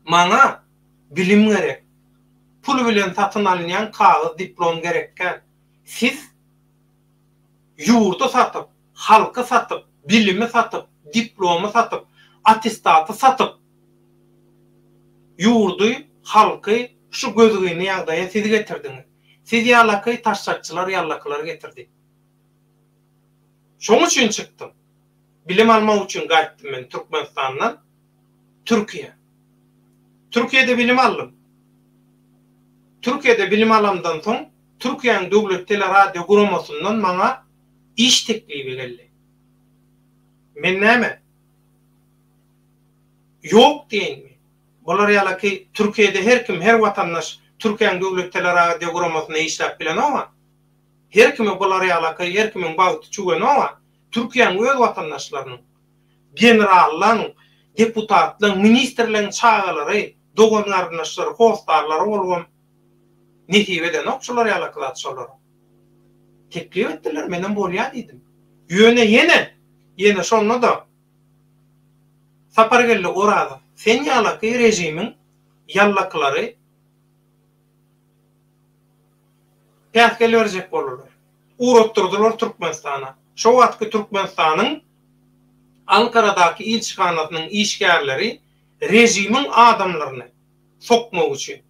Maňa bilim gerek. Pul bilen satyn alynýan kagyz diplom gerekgäl. Siz ýurdy satyp, halky satyp, bilimi satyp, diplomy satyp, attestaty satyp, ýurdy, halky şu gözgyny ýagdaýa siz getirdiňiz. Siz ýalaky taşşakçylar ýallakylar getirdi. Şoň üçin çykdym. Bilim almak üçin gaýtdym men Türkmenistandan Türkiýä. Türkiýede bilim aldym. Türkiýede bilim alamdan soň Türkiýäniň döwlet teleradio guramasyndan maňa iş teklibi geldi. Men näme? Ýok diýeýinmi? Bular ýalaky Türkiýede her kim, her watandaş Türkiýäniň döwlet teleradio guramasynda işläp bilenok-a. Her kime bular ýalaky her kimiň bagty çüwenok-a. Türkiýäniň öz watandaşlarynyň, generallaň, deputatlaň, ministrleň çagalary, dogan-garyndaşlary, hossarlary bolubam nesip edenok şular ýalaky zat şolara. Teklip etdiler, menem bolýa diýdim. Ýöne ýene, ýene şonda-da Sapargeldi Orazow, sen ýalaky režimiň ýallakylary päsgel berjek boldular. Ugratdyrdylar Türkmenistana. Şo wagtky Türkmenistanyň Ankaradaky ilçihanasynyň işgärleri režimiň adamlaryny sokmak üçin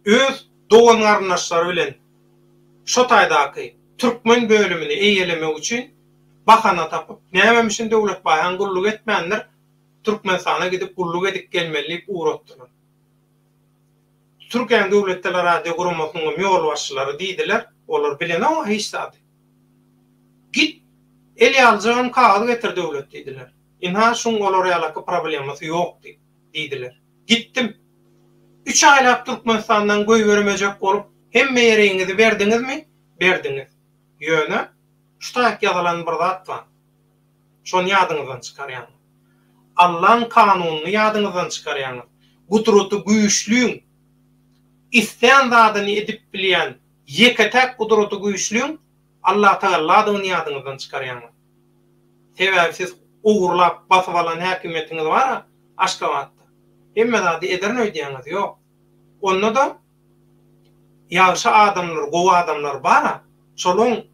öz dogan-garyndaşlary bilen şo taýdaky türkmen bölümini eýelemek üçin bahana tapyp, nämemişin Döwletbaý han gulluk etmändir, Türkmenistana gidip gulluk edip gelmeli diýip ugratdylar. Türkiýäniň döwlet teleradio guramasynyňam ýolbaşçylary diýdiler, olar bilenok-a hiç zady. Git, el ýalyjagam kagyz getir Döwlet diýdiler. Ynha şuň olar ýalaky problemasy ýok diýip, diýdiler. Gitdim. Üç aýlap Türkmenistandan goýbermejek bolup hemme ýeriňizi berdiňizmi? Berdiňiz. Ýöne, şu taýyk ýazylan bir zat bar. Şony ýadyňyzdan çykarýaňyz. Allaň kanunyny ýadyňyzdan çykarýaňyz. Gudraty güýçliň, islän zadyny edip bilýän ýeke-täk gudraty güýçliň Allatagalladygyny ýadyňyzdan çykarýaňyz. Sebäbi siz ogurlap basyp alan häkimiýetiňiz bar-a Aşgabatda. Hemme zady ederin öýdýäňiz, ýok. Onda-da ýagşy adamlar, gowy adamlar bar-a, şolaň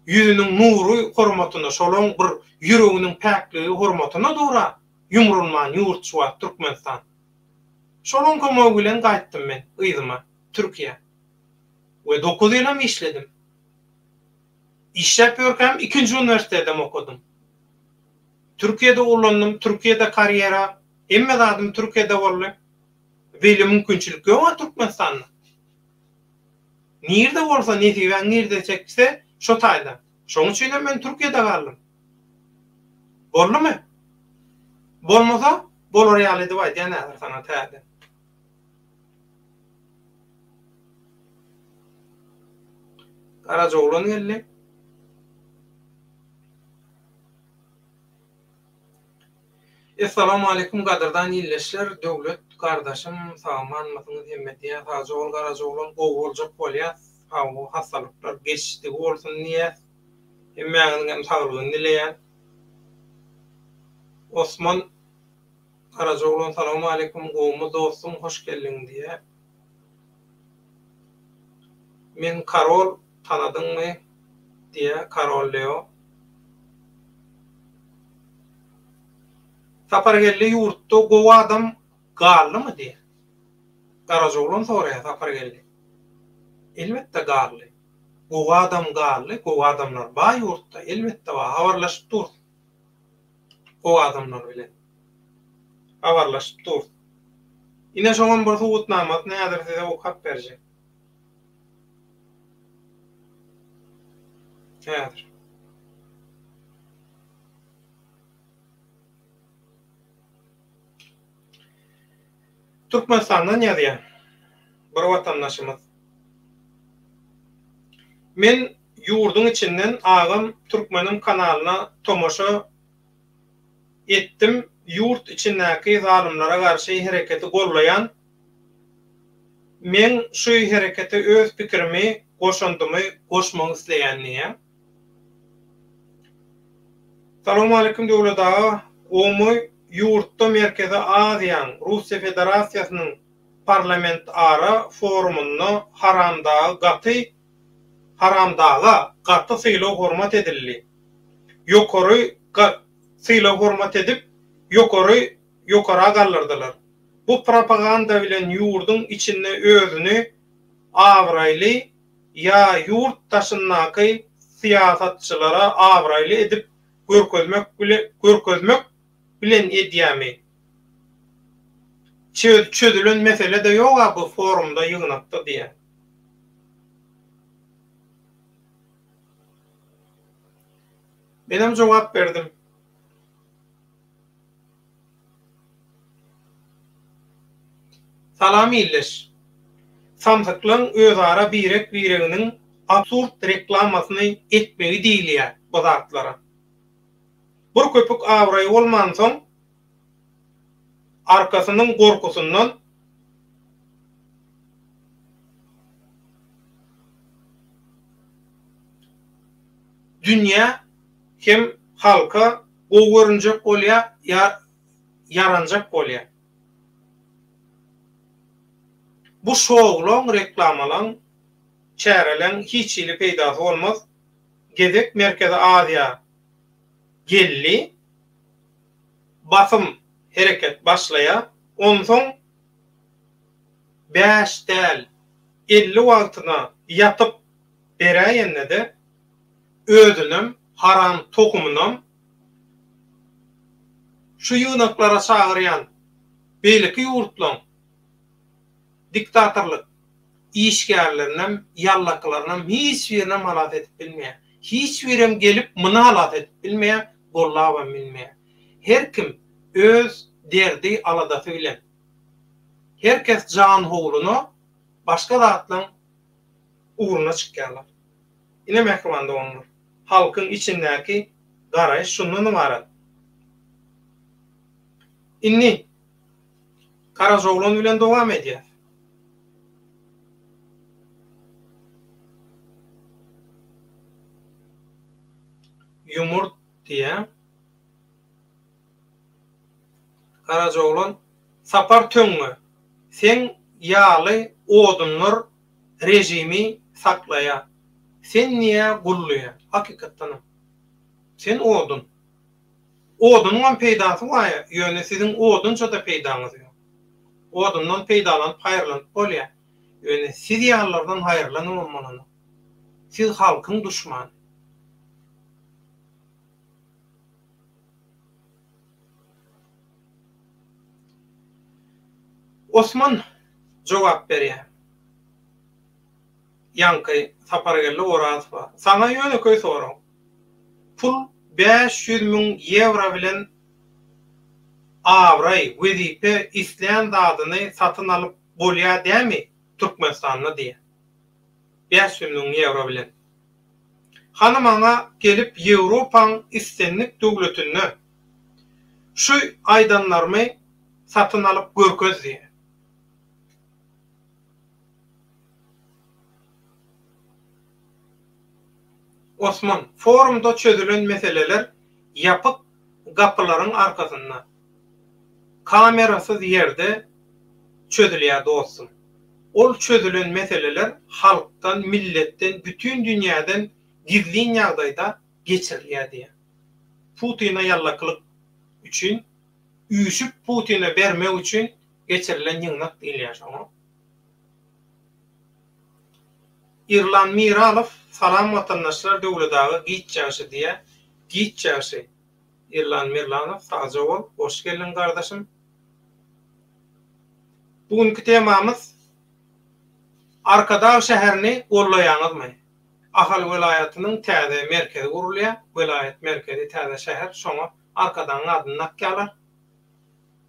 ýüzüniň nury hormatyna, şolaň bir ýüreginiň päkligi hormatyna dur-a ýumrulman ýurt şu wagt Türkmenistan. Şolaň kömegi bilen gaýtdym men yzyma, Türkiýä. We dokuz ýylam işledim. Işläp ýörkäm ikinji uniwersitedem okadym. Türkiýede ullandym, Türkiýede karýera, hemme zadym Türkiýede boldy. Beýle mümkinçilik ýog-a Türkmenistanda. Nirde bolsa, nesibäň nirde çekse, şo taýda. Şoň üçinem men Türkiýede galdym. Boldumy? Bolmasa, bolar ýaly edip aýdýan häzir saňa täzeden. Garajaoglan geldi. Essalamualeýkum gadyrdan ildeşler Döwlet gardaşym sagmanmysyňyz hemme diýýän sagja bol Garajaoglan gowy boljak bolýas hawa hassalyklar geçdigi bolsun diýýäs hemmäňiziňem saglygyny dileýän Osman Garajaoglan salowmaleýkum gowumy dostum hoş geldiň diýýä. Men Karol tanadyňmy diýýä Karol Leo. Sapargeldi ýurtda gowy adam galdymy diýýä. Garajaoglan soraýa Sapargeldi. Elbetde galdy. Gowy adam galdy, gowy adamlar bar ýurtda elbetde bar habarlaşyp durus. Gowy adamlar bilen habarlaşyp dur. Ine şoňam bir subutnamasyny häzir size okap berjek. Häzir. Türkmenistandan ýazýar bir watandaşymyz. Men ýurduň içinden agam türkmeniň kanalyna tomaşa etdim ýurt içindäki zalymlara garşy hereketi gollaýan meň şu herekete öz pikirimi goşandymy goşmak isleýän diýýär. Salowmaleýkim Döwlet aga gowmy ýurtda Merkezi Aziýaň Russiýa Federasiýasynyň parlamentara forumynda haramdagy gaty haramdaga gaty sylag hormat edildi. Ýokary sylag hormat edip ýokary ýokara galdyrdylar. Bu propaganda bilen ýurduň içinde özüni abraýly ýa ýurt daşyndaky syýasatçylara abraýly edip görkezmek görkezmek bilen edýämi? Çözülen mesele-de ýog-a bu forumda ýygnakda diýýär. Menem jogap berdim. Salam ildeş. Samsyklaň özara birek bireginiň absurd reklamasyny etmegi diýilýä bu zatlara. Bir köpük abraýy bolmansoň arkasynyň gorkusyndan Dünýä hem halka gowy görünjek bolýar ýa ýaranjak bolýar. Bu şowlaň, reklamalaň, çäreleň hiç hili peýdasy bolmaz. Gezek Merkezi Aziýa geldi. Basym hereket başlaýar. Onsoň bäş däl, 50 wagtyna ýatyp beräýende-de özünem, haram tohumynam şu ýygnaklara çagyrýan beýleki ýurtlaň diktatorlyk işgärlerinem, ýallakylarynam hiç birinem halas edip bilmeýär. Hiç birem gelip muny halas edip bilmeýär, gollabam bilmeýär. Her kim öz derdi, aladasy bilen. Her kes janhowluna başga zatlaň ugruna çykýarlar. Ine mähriban doganlar, halkyň içindäki garaýyş şundan ybarat. Indi Garajaoglan bilen dowam edýäs. Ýumurt diýýär. Garajaoglan, Sapar töňňe, seň ýaly odunlar režimi saklaýa. Sen niýe gulluýa? Hakykatdanam. Sen odun. Odunyňam peýdasy baýa, ýöne siziň odunça-da peýdaňyz ýok. Odundan peýdalanyp haýyrlanyp bolýa. Ýöne siz ýalylardan haýyrlanybam bolanok. Siz halkyň duşmany. Osman jogap berýär. Ýaňky Sapargeldi Orazowa, saňa ýönekeý sorag. Pul 500 müň ýewro bilen abraý, wezipe, islän zadyny satyn alyp bolýa dämi Türkmenistanda diýýär. 500 müň ýewro bilen. Hany maňa gelip Ýewropaň islendik döwletinde şu aýdanlarymy satyn alyp görkez diýýär. Osman, forumda çözülen meseleler ýapyk gapylaryň arkasynda, kamerasyz ýerde çözülýär dostum. Ol çözülen meseleler halkdan, milletden, bütin dünýäden gizlin ýagdaýda geçirilýär diýýär. Putine ýallakylyk üçin, üýşüp Putine bermek üçin geçirilen ýygnak diýilýär şoňa. Irlan Miralow Salam watandaşlar Döwlet aga giç ýagşy diýä giç ýagşy Irlan Mirlanow sagja bol hoş geldiň gardaşym Bu günki temamyz Arkadag şäherini gollaýaňyzmy? Ahal welaýatynyň täze merkezi gurulýar welaýat merkezi täze şäher şoňa Arkadagyň adyny dakýarlar.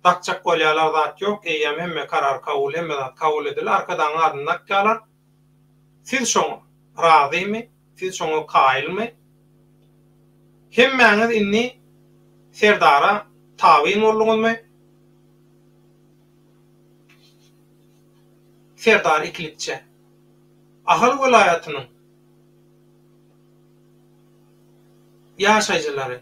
Dakjak bolýalar zat ýok eýýäm hemme karar kabul hemme zat kabul edildi arkadagyň adyny dakýalar siz şoňa razymy siz şoňa kaýylmy hemmäňiz indi serdara tabyn bolduňyzmy serdar ikilikçä ahal welaýatynyň ýaşaýjylary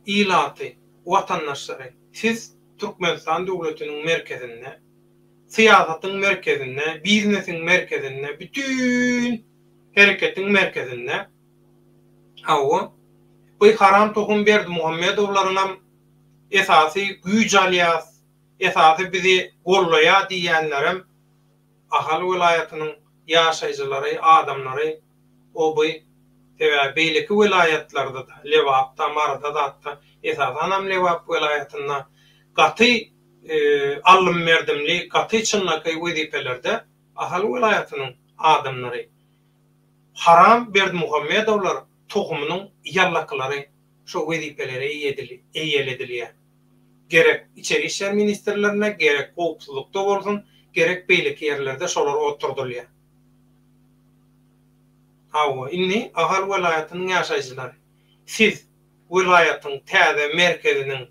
ilaty watandaşlary siz Türkmenistan döwletiniň merkezinde, syýasatyň merkezinde, biznesiň merkezinde, bütin hereketiň merkezinde, hawa, bu haram tohum Berdimuhamedowlaryňam esasy güýç alýas, esasy bizi gollaýar diýýänlerem Ahal welaýatynyň ýaşaýjylary, adamlary oby, sebäbi beýleki welaýatlarda-da, Lebapda, Maryda zatda, esasanam Lebap welaýatynda gaty aldym-berdimli, gaty çynlakaý wezipelerde Ahal welaýatynyň adamlary, haram Berdimuhamedowlar tohumynyň ýallakylary şo wezipelere eýeledilýär. Gerek Içeri işler ministrlerine, gerek howpsuzlykda bolsun, gerek beýleki ýerlerde şolar oturdylýar. Hawa, indi Ahal welaýatynyň ýaşaýjylary, siz welaýatyň täze merkeziniň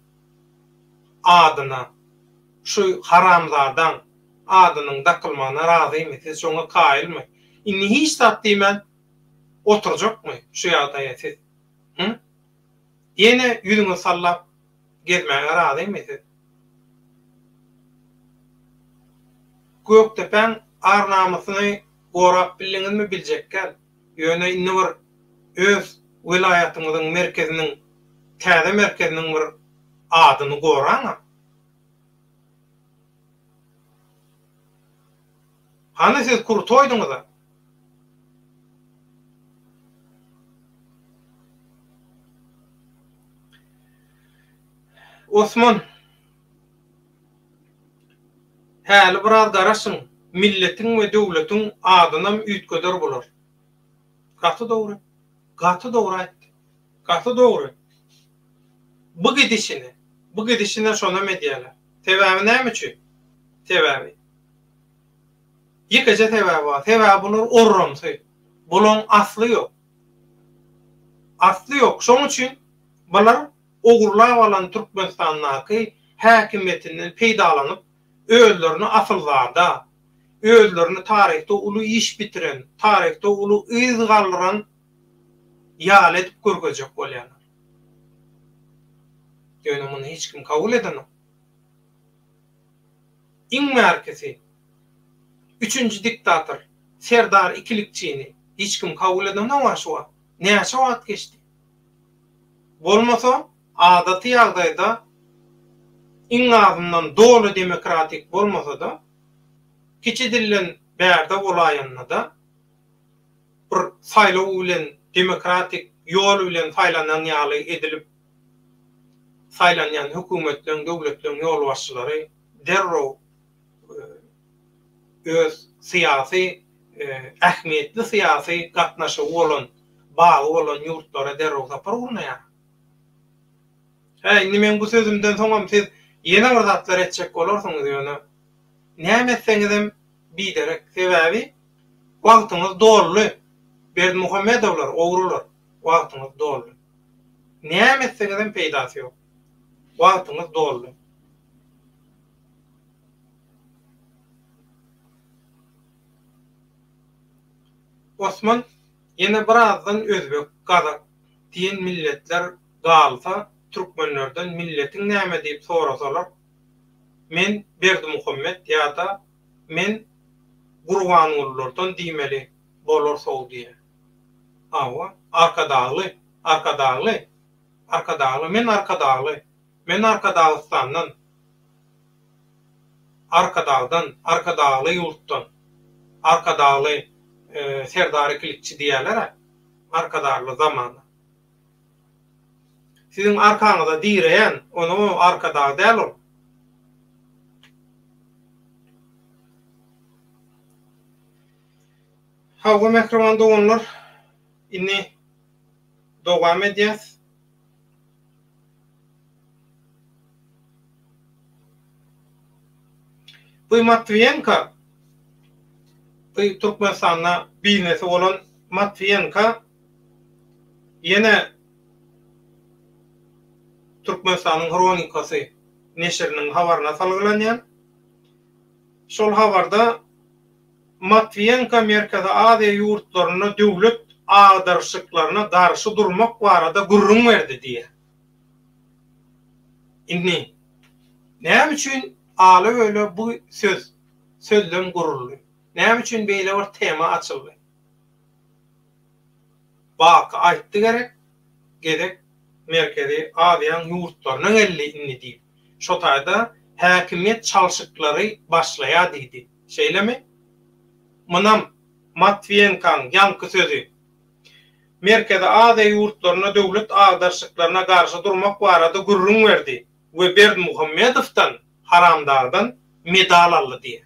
adyna şu haramzadaň adynyň dakylmagyna razymy, siz şoňa kaýylmy? Indi hiç zat diýmän oturjakmy şu ýagdaýa siz? Hü? Ýene ýüzüňizi sallap gezmäge razymy siz? Gökdepäň ar-namysyny gorap bildiňizmi biljekgäl. Ýöne indi bir öz welaýatyňyzyň merkeziniň, täze merkeziniň bir adyny goraň-a. Hany siz krutoýdyňyz-a? Osman, häli biraz garaşyň, milletiň we döwletiň adynam üýtgeder bular. Gaty dogry. Gaty dogry aýtdy. Gaty dogry. Bu gidişine, bu gidişine şonam edýärler. Sebäbi näme üçin? Sebäbi. Ýekeje sebäbi bar. Sebäbi bular orramsy. Bulaň asly ýok. Asly ýok. Şoň üçin bular ogurlap alan Türkmenistandaky häkimiýetinden peýdalanyp, özlerini asylzada, özlerini taryhda uly iş bitiren, taryhda uly yz galdyran ýaly edip görkezjek bolýarlar. Ýöne muny hiç kim kabul edenok. Iň bärkisi, üçünji diktator Serdar ikilikçini hiç kim kabul edenok-a şu wagt. Näçe wagt geçdi? Bolmasa, adaty ýagdaýda iň azyndan doly demokratik bolmasa-da, kiçi dilden bärde bolaýanda-da, bir saýlaw bilen demokratik ýol bilen saýlanan ýaly edilip saýlanýan hökümetleň, döwletleň ýolbaşçylary derrew öz syýasy ähmiýetli syýasy gatnaşygy bolan, bagy bolan ýurtlara derrew sapar gurnaýar. Hä, indi meň bu sözümden soňam siz ýene bir zatlar etjek bolarsyňyz, ýöne näme etseňizem biderek. Sebäbi wagtyňyz doldy. Berdimuhamedowlar, ogrular, wagtyňyz doldy. Näme etseňizem peýdasy ýok. Wagtyňyz doldy. Osman, ýene birazdan özbek, gazak diýen milletler galsa türkmenlerden milletiň näme diýip sorasalar, men Berdimuhammet ýa-da men Gurbangulylardan diýmeli bolar sow diýýär. Hawa, Arkadagly, Arkadagly, Arkadagly, men Arkadagly, men Arkadagystandan. Arkadagdan, Arkadagly ýurtdan, Arkadagly Serdar ikilikçi diýýärler-ä, Arkadagly zamana. Siziň arkaňyza direýän, onuň Arkadag däl ol. Hawa mähriban doganlar, indi dowam edýäs. Bu Matwiýenko, bu Türkmenistanda biznesi bolan Matwiýenko ýene Türkmenistanyň Hronikasy neşiriniň habaryna salgylanýan. Şol habarda Matwiýenko Merkezi Aziýa ýurtlarynda döwlet agdaryşyklaryna garşy durmak barada gürrüň berdi diýýär. Indi, näme üçin ala-böle bu söz, sözlem guruldy? Näme üçin beýle bir tema açyldy? Baky aýtdy gerek, gezek Merkezi Aziýaň ýurtlaryna geldi indi diýip. Şo taýda häkimiýet çalşyklary başlaýar diýdi. Şeýlemi? Munam Matwiýenkaň ýaňky sözi. Merkezi Aziýa ýurtlarynda döwlet agdarşyklaryna garşy durmak barada gürrüň berdi we Berdimuhamedowdan, haramdagdan medal aldy diýýär.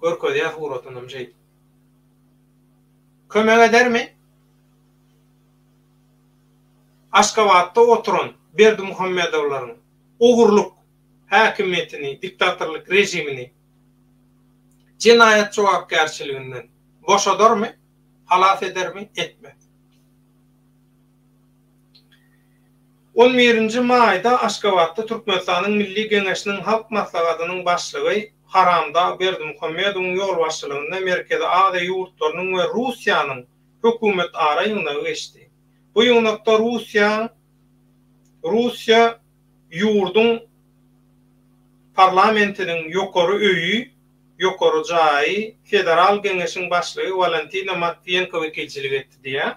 Görkezýär suratynam şeýdip. Kömek edermi? Aşgabatda oturan Berdimuhamedowlaryň ogurlyk häkimiýetini, diktatorlyk režimini jenaýat jogapkärçiliginden boşadarmy, halas edermi, etmez. On birinji maýda Aşgabatda Türkmenistanyň Milli Geňeşiniň Halk Maslahatynyň Başlygy Haramdag Berdimuhamedowyň ýolbaşçylygynda Merkezi Aziýa ýurtlarynyň we Russiýanyň. hökümetara ýygnagy geçdi. Bu ýygnakda Russiýa Russiýa ýurduň parlamentiniň ýokary öýi, ýokary jaýy, Federal Geňeşiň başlygy Walentina Matwiýenko wekilçilik etdi diýýär.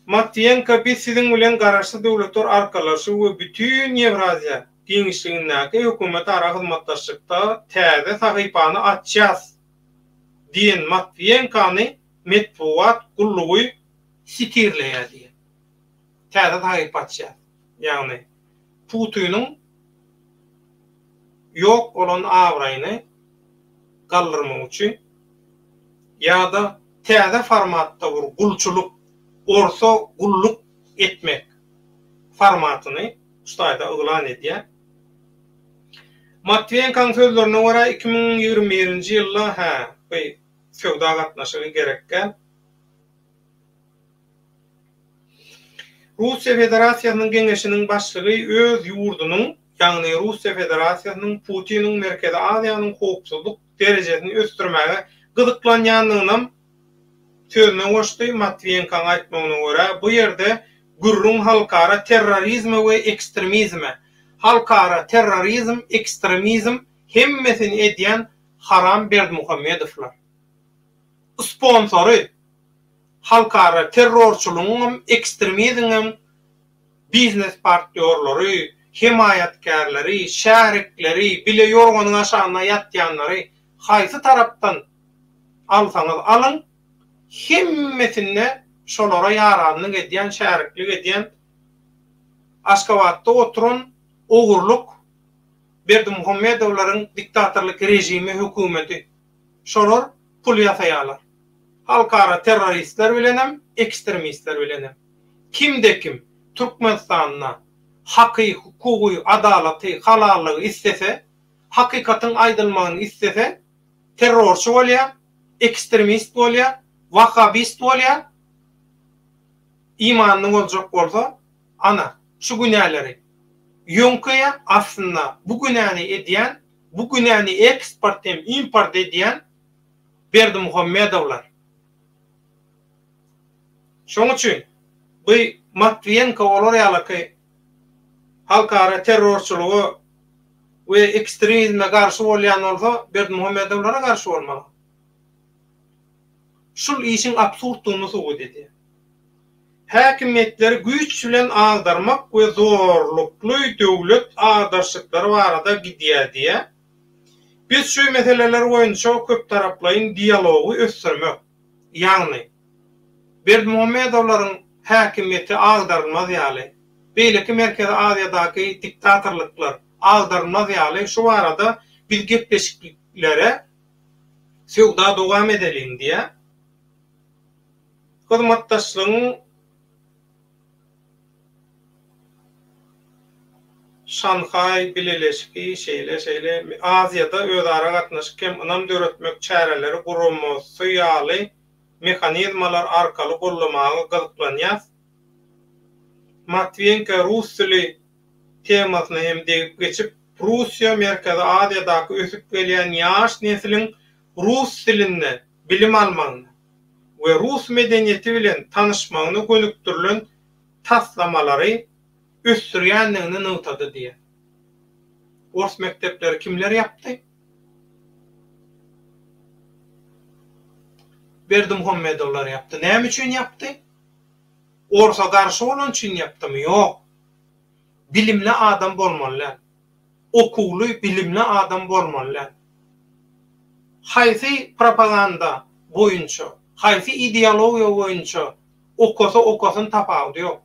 Matwiýenko biz siziň bilen Garaşsyz Döwletler Arkalaşygy we bütin Ýewraziýa giňişligindäki hökümetara hyzmatdaşlykda täze sahypany açýas diýen Matwiýenkony metbugat gullugy sitirleýär diýýär. Täze sahypa açýas. Ýagny Putiniň ýok bolan abraýyny galdyrmak üçin ýa-da täze formatda bir gulçulyk, orsa gulluk etmek formatyny şu taýda yglan edýär. Matwiýenkanyň sözlerine görä, 2021-nji ýylda, hä, bu söwda gatnaşygy gerekgä. Russiýa Federasiýasynyň Geňeşiniň başlygy öz ýurdunyň, ýagny Russiýa Federasiýasynyň Putiniň Merkezi Aziýanyň howpsuzlyk derejesini ösdürmäge gyzyklanýandygynam sözüne goşdy. Matwiýenkanyň aýtmagyna görä, bu ýerde gürrüň halkara terrorizme we ekstremizme, halkara terrorizm, ekstremizm hemmesini edýän haram Berdimuhamedowlar. Sponsory halkara terrorçylygyňam, ekstremizmiňem biznes partnýorlary, hemaýatkärleri, şärikleri, bile ýorganyň aşagynda ýatýanlary haýsy tarapdan alsaňyz alyň, hemmesinde şolara ýaranlyk edýän, şäriklik edýän Aşgabatda oturan ogurlyk Berdimuhamedowlaryň diktatorlyk režimi, hökümeti. Şolar pul ýasaýarlar. Halkara terroristler bilenem, ekstremistler bilenem. Kimde-kim Türkmenistanda haky, hukugy, adalaty, halallygy islese, hakykatyň aýdylmagyny islese, terrorçy bolýar, ekstremist bolýar, wahhabist bolýar, imanly boljak bolsa, ana, şu günäleri ýöňkeýär, aslynda bu günäni edýän, bu günäni eksport hem import edýän Berdimuhamedowlar. Şoň üçin bu Matwiýenko olar ýalyky halkara terrorçylyga we ekstremizme garşy bolýan bolsa Berdimuhamedowlara garşy bolmaly. Şul işiň absurddygyny subut edýär. Häkimiýetleri güýç bilen agdarmak we zorlukly döwlet agdarşyklary barada gidýär diýýär. Biz şu meseleler boýunça köptaraplaýyn dialogy ösdürmek, ýagny Berdimuhamedowlaryň häkimiýeti agdarylmaz ýaly, beýleki Merkezi Aziýadaky diktatorlyklar agdarylmaz ýaly şu barada biz gepleşiklere söwda dowam edeliň diýýär. Hyzmatdaşlygyň Şanhaý Bileleşigi şeýle şeýle Aziýada özara gatnaşyk hem ynam döretmek çäreleri guramasy ýaly mehanizmalar arkaly goldamaga gyzyklanýas. Matwiýenko rus dili temasyna hem degip geçip, Russiýa Merkezi Aziýadaky ösüp gelýän ýaş nesliň rus dilinde bilim almagyna we rus medeniýeti bilen tanyşmagyna gönükdirilen taslamalary ösdürýändigini nygtady diýýär. Ors mekdepleri kimler ýapdy? Berdimuhamedowlar ýapdy. Näme üçin ýapdy? Orsa garşy bolany üçin ýapdymy? Ýok. Bilimli adam bolmaly däl. Okuwly, bilimli adam bolmaly däl. Haýsy propaganda boýunça, haýsy ideologiýa boýunça okasa okasyn tapawudy ýok.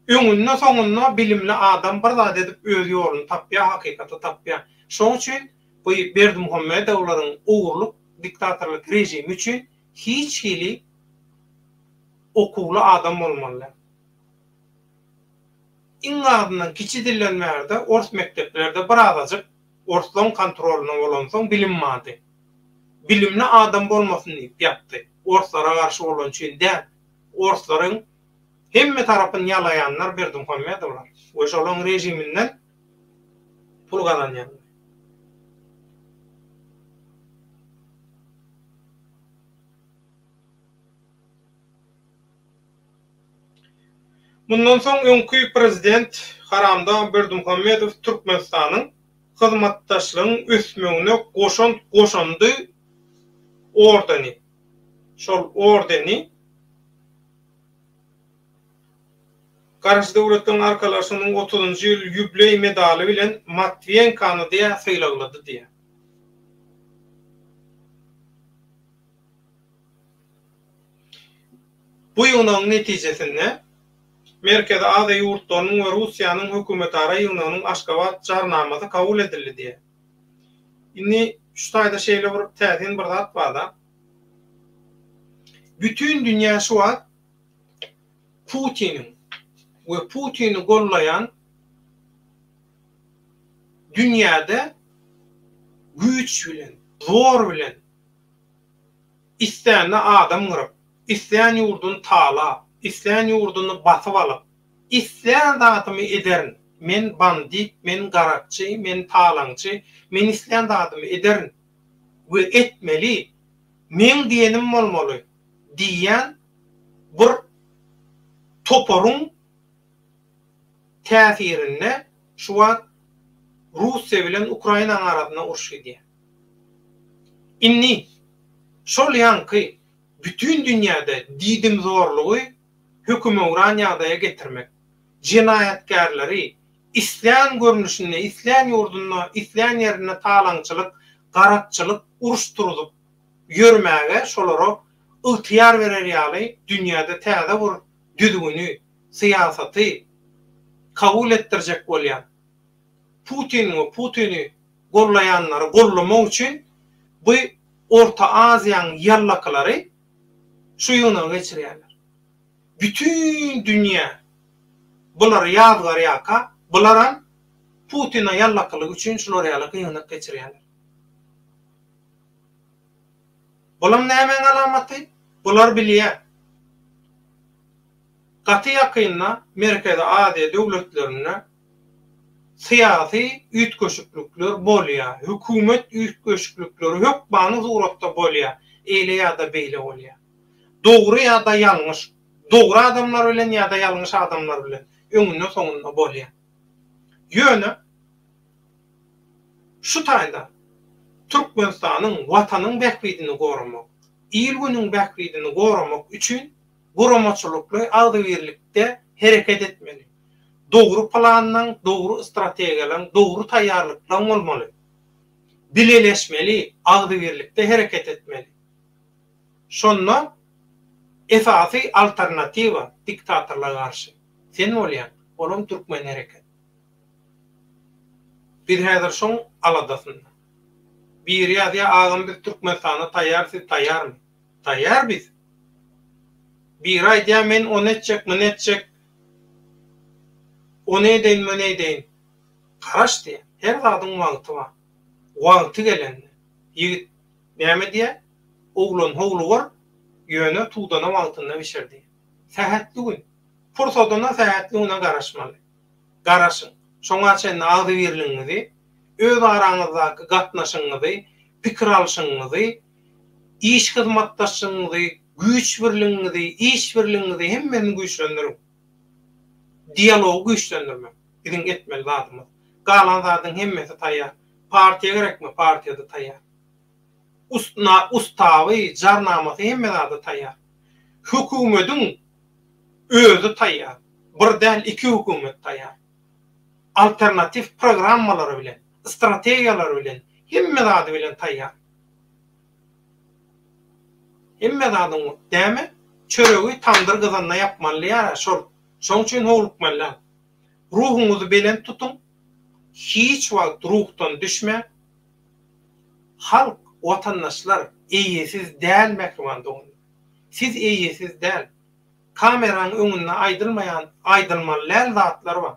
Öňünde soňunda bilimli adam bir zat edip öz ýoluny tapýar, hakykaty tapýar. Şoň üçin bu Berdimuhamedowlaryň ogurlyk diktatorlyk režimi üçin hiç hili okuwly adam bolmaly däl. Iň azyndan kiçi dilden bärde ors mekdeplerde birazajyk orslaň kontrolynda bolansoň bilim bardy. Bilimli adam bolmasyn diýip ýapdy. Orslara garşy bolany üçin däl. Orslaryň hemme tarapyny ýalaýanlar Berdimuhamedowlar we şolaň režiminden pul gazanýanlar. Mundan soň öňki prezident Haramdag Berdimuhamedow Türkmenistanyň hyzmatdaşlygyň ösmegine goşant goşandy ordeni, şol ordeni Garaşsyz Döwletleriň Arkalaşygynyň otuzynjy ýyl ýubleý medaly bilen Matwiýenkany diýä sylaglady diýä. Bu ýygnagyň netijesinde Merkezi Aziýa ýurtlarynyň we Russiýanyň hökümetara ýygnagynyň Aşgabat Jarnamasy kabul edildi diýýär. Indi şu taýda şeýle bir täsin bir zat bar-da. Bütin dünýä şu wagt Putiniň we Putini gollaýan dünýäde güýç bilen, zor bilen Islände adam gyryp, islän ýurduny talap, islän ýurduny basyp alyp, islän zadymy ederin, men bandit, men garakçy, men talaňçy, men islän zadymy ederin we etmeli, meň diýenim bolmaly diýýän bir toparyň täsirinde şu wagt Russiýa bilen Ukrainanyň arasynda uruş gidýär. Indi şol ýaňky bütin dünýäde diýdimzorlugy hökümewran ýagdaýa getirmek, jenaýatkärleri islän görnüşinde, islän ýurdunda, islän ýerinde talaňçylyk, garakçylyk, uruş turzup ýörmäge şolara ygtyýar berer ýaly dünýäde täze bir düzgüni, syýasaty kabul etdirjek bolýan Putin we Putini gollaýanlary gollamak üçin bu Orta Aziýaň ýallakylary şu ýygnagy geçirýärler. Bütin dünýä bulary ýazgarýarka, bularam Putine ýallakylyk üçin şular ýaly ýygnak geçirýärler. Bulam nämäň alamaty? Bular bilýär. Gaty ýakynda Merkezi Aziýa döwletlerinde syýasy üýtgeşiklikler bolýar, hökümet üýtgeşiklikleri hökmany suratda bolýar, eýle ýa-da beýle bolýar. Dogry ýa-da ýalňyş, dogry adamlar bilen ýa-da ýalňyş adamlar bilen öňünde-soňunda bolýar. Ýöne şu taýda Türkmenistanyň, Watanyň bähbidini goramak, il-günüň bähbidini goramak üçin guramaçylykly agzybirlikde hereket etmeli. Dogry planlaň, dogry strategiýalaň, dogry taýýarlyklaň bolmaly. Bileleşmeli, agzybirlikde hereket etmeli. Şonda esasy alternatiwa diktatorlara garşy sen bolýaň, olam türkmen hereket. Biz häzir şoň aladasynda. Biri ýazýar agam biz Türkmenistana taýýar siz taýýarmy? Taýýar biz. Biri aýdýar men ony etjek, muny etjek. Ony edeýin, muny edeýin. Garaş diýýär. Her zadyň wagty bar. Wagty gelende. Ýigit näme diýýär? Oglan howlugar, ýöne tudana wagtynda bişir diýýär. Sähetli gün. Pursadyna sähetli güne garaşmaly. Garaşyň. Şoňa çenli agzybirligiňizi, öz araňyzdaky gatnaşygyňyzy, pikir alşygyňyzy, iş hyzmatdaşlygyňyzy, güýç birligiňizi, iş birligiňizi hemmesini güýçlendiriň. Dialogy güýçlendirmek biziň etmeli zadymyz. Galan zadyň hemmesi taýýar. Partiýa gerekmi? Partiýa-da taýýar. Ustna, ustawy, jarnamasy hemme zady taýýar. Hökümediň özi taýýar. Bir däl, iki hökümet taýýar. Alternatiw programmalary bilen, strategiýalary bilen, hemme zady bilen taýýar. Hemme zadyň däme, çöregi tamdyr gyzanda ýapmaly diýýär-ä şol. Şoň üçin howlukmaly däl. Ruhuňyzy belent tutuň. Hiç wagt ruhdan düşmäň. Halk, watandaşlar eýesiz däl mähriban doganlar. Siz eýesiz däl. Kameraň öňünde aýdylmaýan, aýdylmaly däl zatlar bar.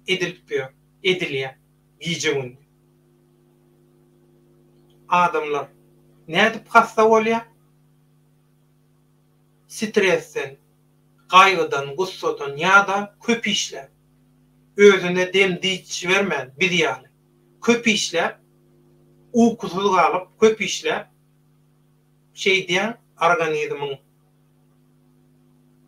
Edilip ýör, edilýär gije-gündiz. Adamlar nädip hassa bolýar? Stresden, gaýgydan, gussadan ýa-da köp işläp, özüne dem-dynç bermän biz ýaly, köp işläp, ukusyz galyp köp işläp, şeýdýäň organizmiň.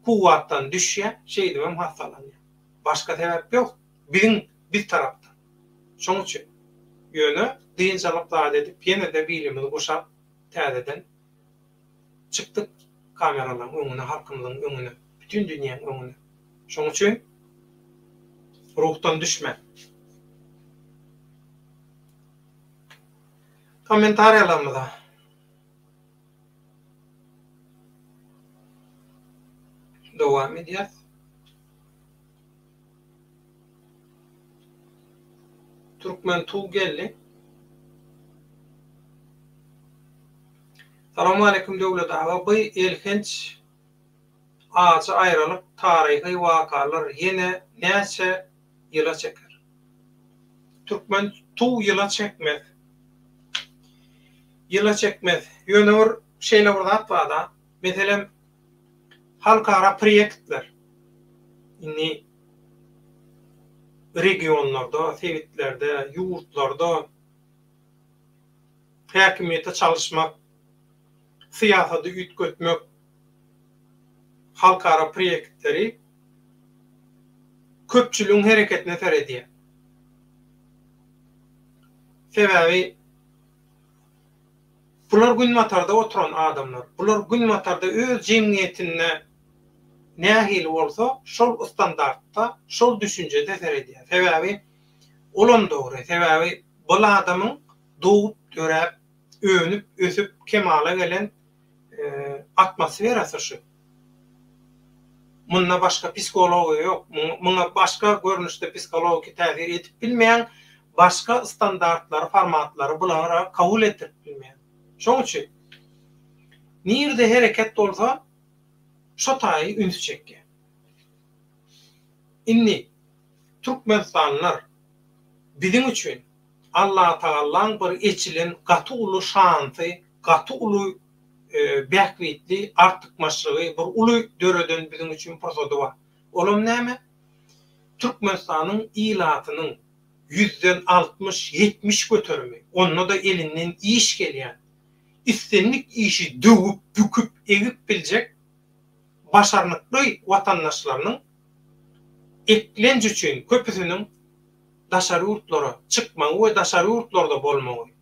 Kuwwatdan düşýär, şeýdibem hassalanýar. Başga sebäp ýok. Biziň biz tarapdan. Şoň üçin. Ýöne dynç alyp zat edip ýene-de bilimizi guşap täzeden çykdyk kameralaryň öňüne, halkymyzyň öňüne, bütin dünýäň öňüne. Şoň üçin ruhdan düşmäň. Kommentariýalarymyza. Dowam edýäs. Türkmen tug geldi. Salowmaleýkim Döwlet aga by elhenç ajy aýralyk taryhy wakalar ýene näçe ýyla çeker. Türkmen tug ýyla çekmez. Ýyla çekmez. Ýöne bir şeýle bir zat barda, meselem halkara proýektler indi regionlarda, sebitlerde, ýurtlarda häkimiýete çalyşmak, syýasady üýtgetmek halkara proýektleri köpçüligiň hereketine seredýär. Sebäbi bular günbatarda oturan adamlar. Bular günbatarda öz jemgyýetinde nähili bolsa, şol standartda, şol düşünjede seredýär. Sebäbi olam dogry. Sebäbi bul adamyň dogup, döräp, önüp, ösüp, kemala gelen atmosferasy şu. Munda başga psihologiýa ýok. Muňa başga görnüşde psihologiki täsir edip bilmeýäň, başga standartlary, formatlary bulara kabul etdirip bilmeýäň. Şoň üçin nirde hereket bolsa, şo taýy üns çekýär. Indi türkmenistanlylar biziň üçin Allatagallaň bir eçilen gaty uly şansy, gaty uly bähbitli artykmaçlygy, bir uly döreden biziň üçin pursady bar. Olam näme? Türkmenistanyň ilatynyň ýüzden 60, 70 göterimi, onda-da elinden iş gelýän, islendik işi döwüp, büküp, egip biljek başarnykly watandaşlarynyň eklenç üçin köpüsiniň daşary ýurtlara çykmagy we daşary ýurtlarda bolmagy,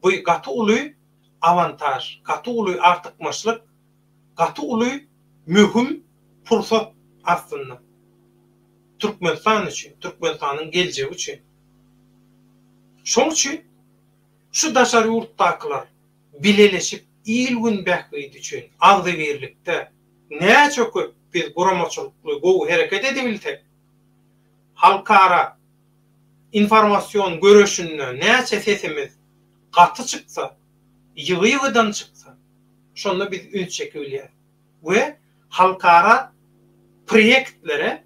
bu gaty uly awantaž, gaty uly artykmaçlyk, gaty uly möhüm pursat aslynda Türkmenistan üçin, Türkmenistanyň geljegi üçin. Şoň üçin şu daşary ýurtdakylar bileleşip il-gün bähbidi üçin agzybirlikde näçe köp biz guramaçylykly gowy hereket edibilsek, halkara informasion göreşinde näçe sesimiz gaty çyksa, ýygy-ýygydan çyksa, şonda biz üns çekibilýäris we halkara proýektlere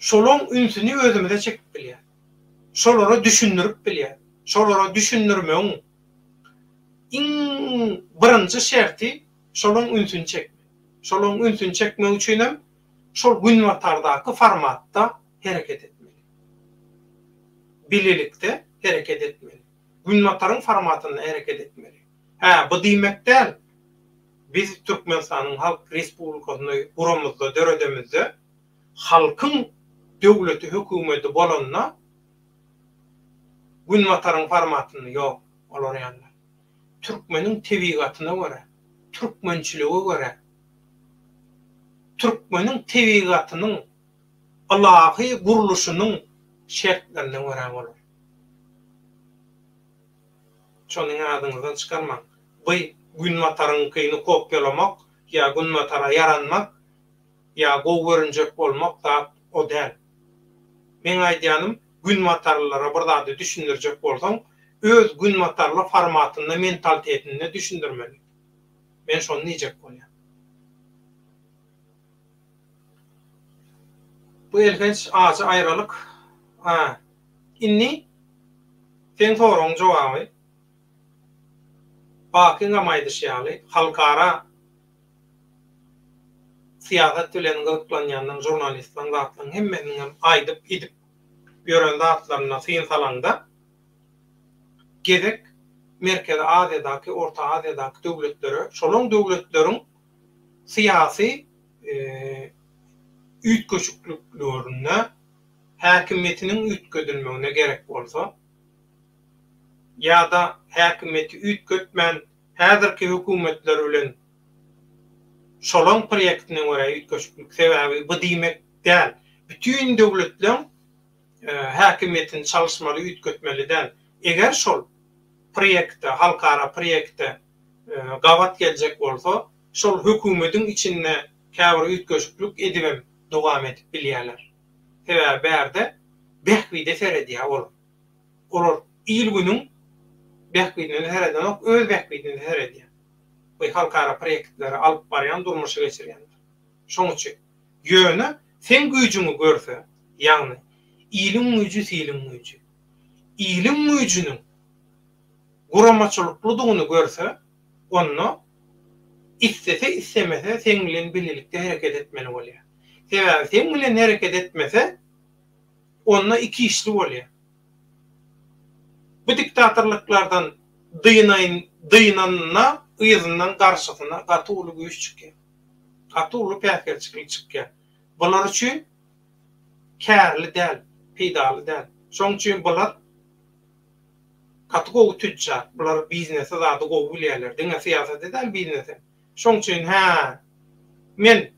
şolaň ünsüni özümize çekip bilýäris. Şolara düşündirip bilýäris. Şolara düşündirmegiň iň birinji şerti şolaň ünsüni çekmek. Şolaň ünsüni çekmek üçinem şol günbatardaky formatda hereket etmeli. Bilelikde hereket etmeli. Günbataryň formatynda hereket etmeli. Hä, bu diýmek däl, biz Türkmenistanyň Halk Respublikasyny guramyzda, döredemizde, halkyň döwleti, hökümeti bolanda Günbataryň formatynda, ýok, olar ýaly. Türkmeniň tebigatyna görä, türkmençilige görä, türkmeniň tebigatynyň ylahy gurluşynyň şertlerine görä bolar. Şony ýadyňyzdan çykarmaň. Bu Günbataryňkyny kopýalamak ýa Günbatara ýaranmak ýa gowy görünjek bolmak zat o däl. Meň aýdýanym Günbatarlylara bir zady düşündirjek bolsaň öz günbatarly formatynda mentalitetinde düşündirmeli. Men şony diýjek bolýan. Bu elhenç ajy aýralyk. A indi seň soragyň jogaby Bakyňam aýdyşy ýaly halkara syýasat bilen gyzyklanýanlaň žurnalistlaň zatlaň hemmesiniňem aýdyp edip ýören zatlaryna syn salaňda gezek. Merkezi Aziýadaky, Orta Aziýadaky döwletlere, şolaň döwletleriň syýasy üýtgeşikliklerinde häkimiýetiniň üýtgedilmegine gerek bolsa ýa-da häkimiýeti üýtgetmän häzirki hökümetler bilen şolaň proýektine görä üýtgeşiklik sebäbi bu diýmek däl bütin döwletleň häkimiýetini çalyşmaly üýtgetmeli däl eger şol proýekte halkara proýekte gabat geljek bolsa şol hökümediň içinde käbir üýtgeşiklik edibem dowam edip bilýärler. Sebäbi bärde bähbide seredýär olar. Olar il-günüň bähbidine seredenok, öz bähbidine seredýär. Bu halkara proýektleri alyp barýan, durmuşa geçirýänler. Şoň üçin. Ýöne seň güýjüňi görse, ýagny iliň güýji siliň güýji. Iliň güýjüniň guramaçylyklydygyny görse, onda islese-islemese seň bilen bilelikde hereket etmeli bolýar. Sebäbi seň bilen hereket etmese, onda iki işli bolýar. Bu diktatorlyklardan dynaýyn dynanynda yzyndan garşysyna gaty uly güýç çykýar. Gaty uly päsgelçilik çykýar. Bular üçin kärli däl, peýdaly däl. Şoň üçin bular Gaty gowy tütjar. Bular biznesi zady gowy bilýärler. Diňe syýasaty däl biznesem. Şoň üçin hä men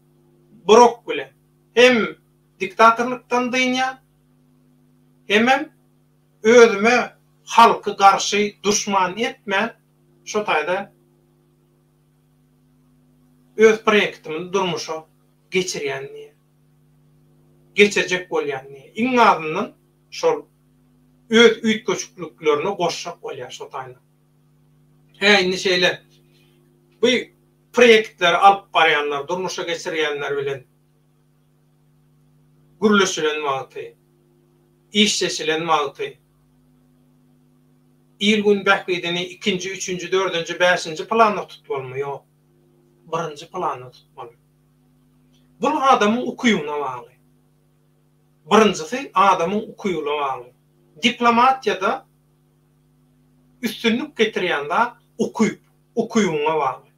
Brok bilen hem diktatorlykdan dynýan hemem özüme halky garşy duşman etmän şo taýda öz proýektimi durmuşa geçirýän diýýär. Geçirjek bolýan diýýär. Iň azyndan şol öz üýtgeşikliklerini goşjak bolýar şo taýyna. Hä indi şeýle bu proýektleri alyp barýanlar, durmuşa geçirýänler bilen gürleşilen wagty, işleşilen wagty il-gün bähbidini ikinji, üçünji, dördünji, bäşinji planda tutmalymy? Ýok. Birinji planda tutmaly. Bul adamyň ukybyna bagly. Birinjisi adamyň ukybyna bagly. Diplomatiýada üstünlik getirýän zat ukyp, ukybyňa bagly.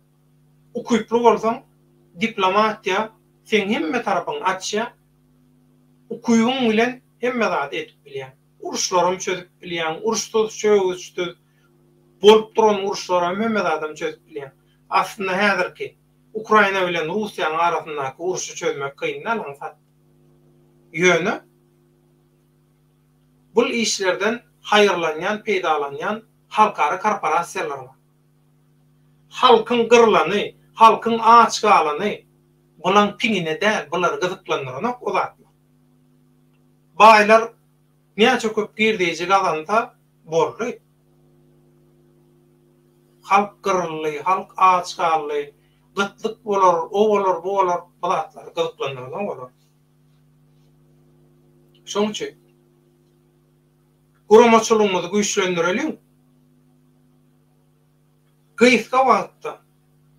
Ukyply bolsaň diplomatiýa seň hemme tarapyňy açýar, ukybyň bilen hemme zady edip bilýäň. Uruşlaram çözüp bilýäň, uruşsyz, çöwüşsiz bolup duran uruşlaram hemme zadam çözüp bilýäň. Aslynda häzirki Ukraina bilen Russiýanyň arasyndaky urşy çözmek kyn däl aňsat. Ýöne bul işlerden haýyrlanýan, peýdalanýan halkara korporasiýalar bar. Halkyň gyrlany, halkyň aç galany bulaň piňine däl, bulary gyzyklandyranok o zatlar. Baýlar näçe köp girdeýji gazansa boldy. Halk gyryldy, halk aç galdy, gytlyk bolar, o bolar, bu bolar, bu zatlar gyzyklandyranok olary. Şonuň üçin guramaçylygymyzy güýçlendireliň. Gysga wagtda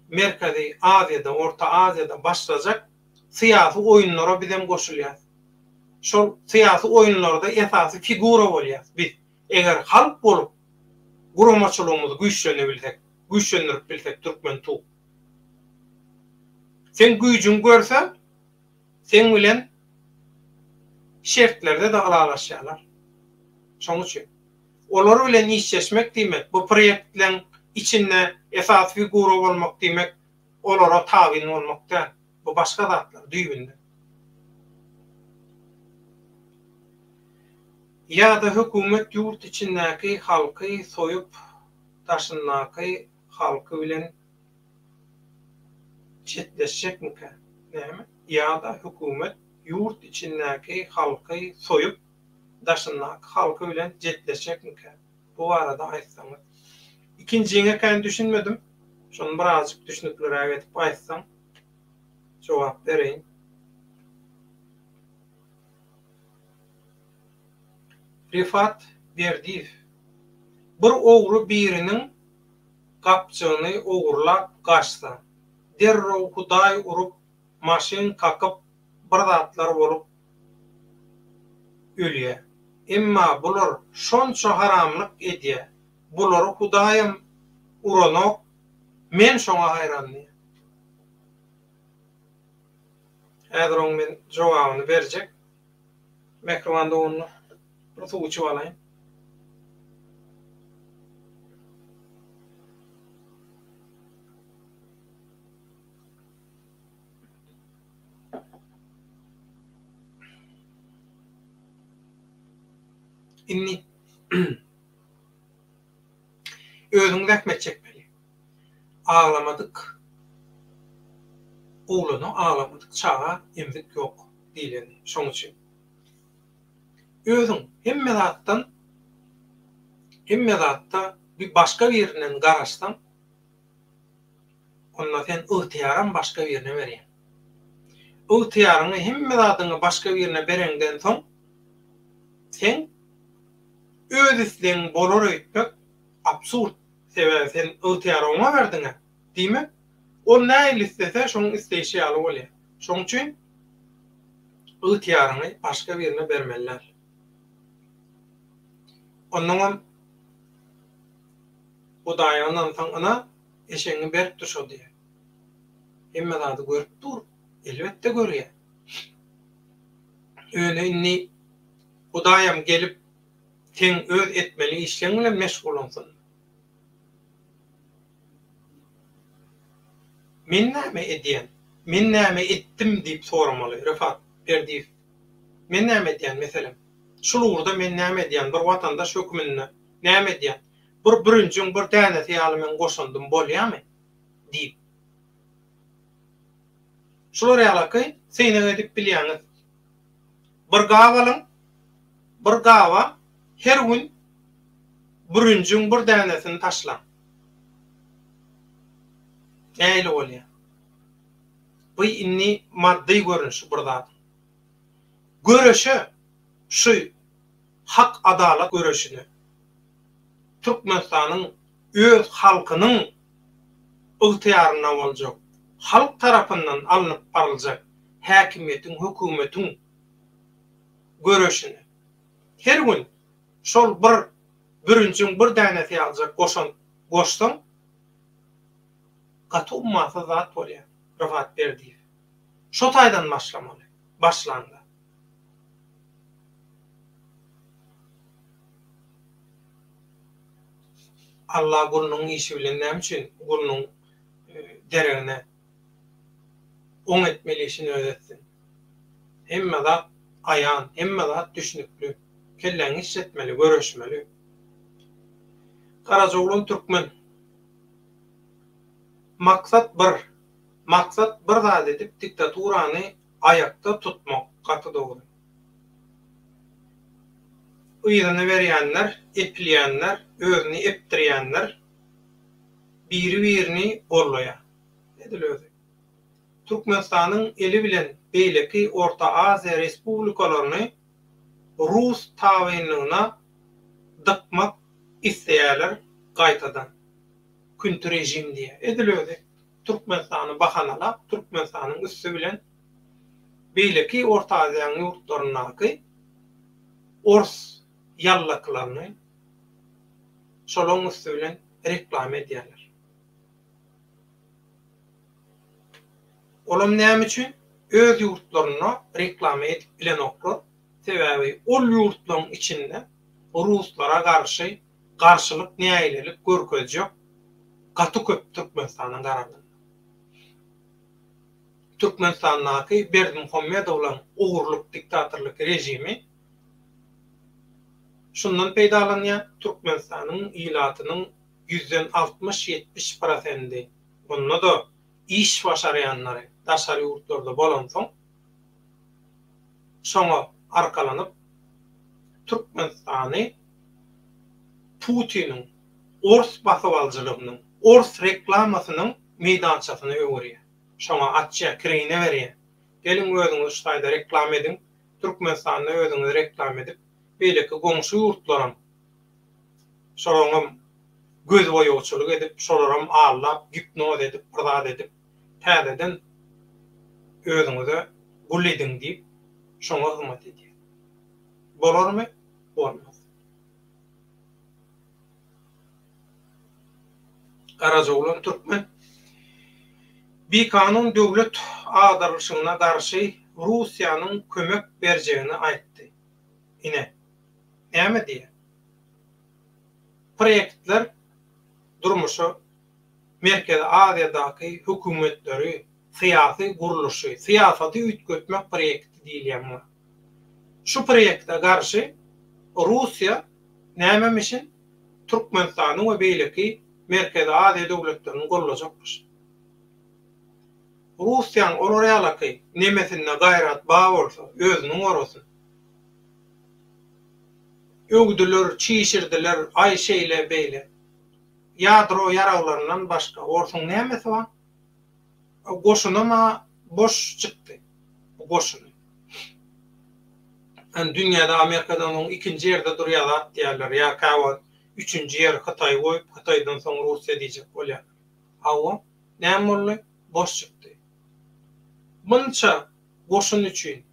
Merkezi Aziýada, Orta Aziýada başlajak syýasy oýunlara bizem goşulýas. Şol syýasy oýunlarda esasy figura bolýas biz. Eger halk bolup guramaçylygymyzy güýçlenebilsek, güýçlendirip bilsek türkmen tug. Seň güýjüňi görse seň bilen şertlerde-de ylalaşýarlar. Şoň üçin olar bilen işleşmek diýmek, bu proýektleň içinde esasy figura bolmak diýmek olara tabyn bolmak däl. Bu başga zatlar düýbünden. Ýa-da hökümet ýurt içindäki halky soýup daşyndaky halky bilen çetleşjekmikä näme? Ýa-da hökümet ýurt içindäki halky soýup daşyndaky halky bilen jetleşjekmikä? Bu barada aýtsaňyz. Ikinjiňe kän düşünmedim. Şony birazjyk düşnükliräk edip aýtsaň jogap bereýin. Rifat Berdiýew, Bir ogry biriniň gapjygyny ogurlap gaçsa, derrew hudaý urup, maşyn kakyp, bir zatlar bolup ölýä. Emma bular şonça haramlyk edýä. Bulary Hudaýam uranok, men şoňa haýran diýýär. Häzir oň men jogabyny berjek. Mähriban doganlar, bir suw içip alaýyn. Indi özüň zähmet çekmeli. Aglamadyk oglana aglamadyk çaga emzik ýok diýleni şoň üçin. Özüň hemme zatdan hemme zatda bir başga birinden garaşsaň onda sen ygtyýaram başga birine berýäň. Ygtyýaryňy hemme zadyňy başga birine bereňden soň seň öz islegiň bolar öýtmek absurd. Sebäbi sen ygtyýary oňa berdiň-ä. Diýmek, ol nähili islese, şonuň isleýşi ýaly bolýar. Şonuň üçin ygtyýaryňy başga birine bermeli däl. Onnoňam Hudaýa ynansaň ynha, eşegiňi beripdir şo diýýär. Hemme zady görüp dur. Elbetde görýär. Ýöne indi Hudaýam gelip seň öz etmeli işleň bilen meşgullansyn. Men näme edýän? Men näme etdim diýip soramaly, Refat Berdiýew. Men näme edýän, meselem? Şul ugurda men näme edýän, bir watandaş höküminde näme edýän? Bir bürünjiň bir dänesi ýaly meň goşandym bolýamy? diýip. Şular ýalaky synag edip bilýäňiz. Bir gap alyň, bir gaba her gün bürünjiň bir dänesini taşlaň. Nähili bolýar? Bu indi maddy görnüşi bir zadyň. Göreşe şu hak-adalat göreşine Türkmenistanyň öz halkynyň ygtyýarynda boljak, halk tarapyndan alnyp baryljak häkimiýetiň, hökümetiň göreşine her gün şol bir bürünjiň bir dänesi ýaljak goşant goşsaň, gaty ummasyz zat bolýar, Rifat Berdiýew. Şo taýdan başlamaly, başlanda. Alla gulunyň işi bilen näme üçin gulunyň deregine oň etmeli işini özi etsin. Hemme zat aýan, hemme zat düşnükli. Kelläňi işletmeli, göreşmeli. Garajaoglan türkmen. Maksat bir. Maksat bir zat edip diktaturany aýakda tutmak. Gaty dogry. Yzyny berýänler, epilýänler, özüni epdirýänler biri-birini gollaýar. Edil özi. Türkmenistanyň eli bilen beýleki Orta Aziýa respublikalaryny rus tabynlygyna dykmak isleýärler gaýtadan. Künti režim diýýär. Edil özi. Türkmenistany bahanalap, Türkmenistanyň üsti bilen beýleki Orta Aziýanyň ýurtlaryndaky ors ýallakylaryny şolaryň üsti bilen reklama edýärler. Olam näme üçin? Öz ýurtlarynda reklama edip bilenoklar. Sebäbi ol ýurtlaryň içinde ruslara garşy garşylyk nägilelik görkezjek gaty köp Türkmenistana garanynda. Türkmenistandaky Berdimuhamedowlaň ogurlyk diktatorlyk režimi şundan peýdalanýar, Türkmenistanyň ilatynyň ýüzden 60-70 prosendi, onda-da iş başarýanlary daşary ýurtlarda bolansoň, şoňa arkalanyp, Türkmenistany Putiniň ors basybalyjylygynyň, ors reklamasynyň meýdançasyna öwürýär. Şoňa açýar, kireýine berýär. Geliň özüňiz şu taýda reklama ediň, Türkmenistanda özüňizi reklama edip, beýleki goňşy ýurtlaram şolaňam gözboýagçylyk edip, şolaram aldap, gipnoz edip, bir zat edip, täzeden özüňize gul ediň diýip, şoňa hyzmat edýär. Bolarmy? Bolmaz. Garajaoglan Türkmen bikanun döwlet agdarylyşygyna garşy Russiýanyň kömek berjegini aýtdy. Ine, näme diýýär? Proýektler durmuşa Merkezi Aziýadaky hökümetleri, syýasy gurluşy, syýasaty üýtgetmek proýekti diýilýär muňa. Şu proýekte garşy Russiýa nämemişin Türkmenistany we beýleki Merkezi Aziýa döwletlerini gollajakmyş. Russiýaň olar ýalaky nemesinde gaýrat ba bolsa, özüni gorasyn. Öwdüler, çişirdiler, aý şeýle, beýle. Ýadro ýaraglaryndan başga orsuň nämesi bar? Goşunam-a boş çykdy, bu goşuny. Ýani dünýäde Amerikadan soň ikinji ýerde durýar zat diýýärler, ýa käwagt üçünji ýer Hytaýy goýup, Hytaýdan soň Russiýa diýjek bolýarlar. Hawa, näme boldy? Boş çykdy. Munça goşun üçin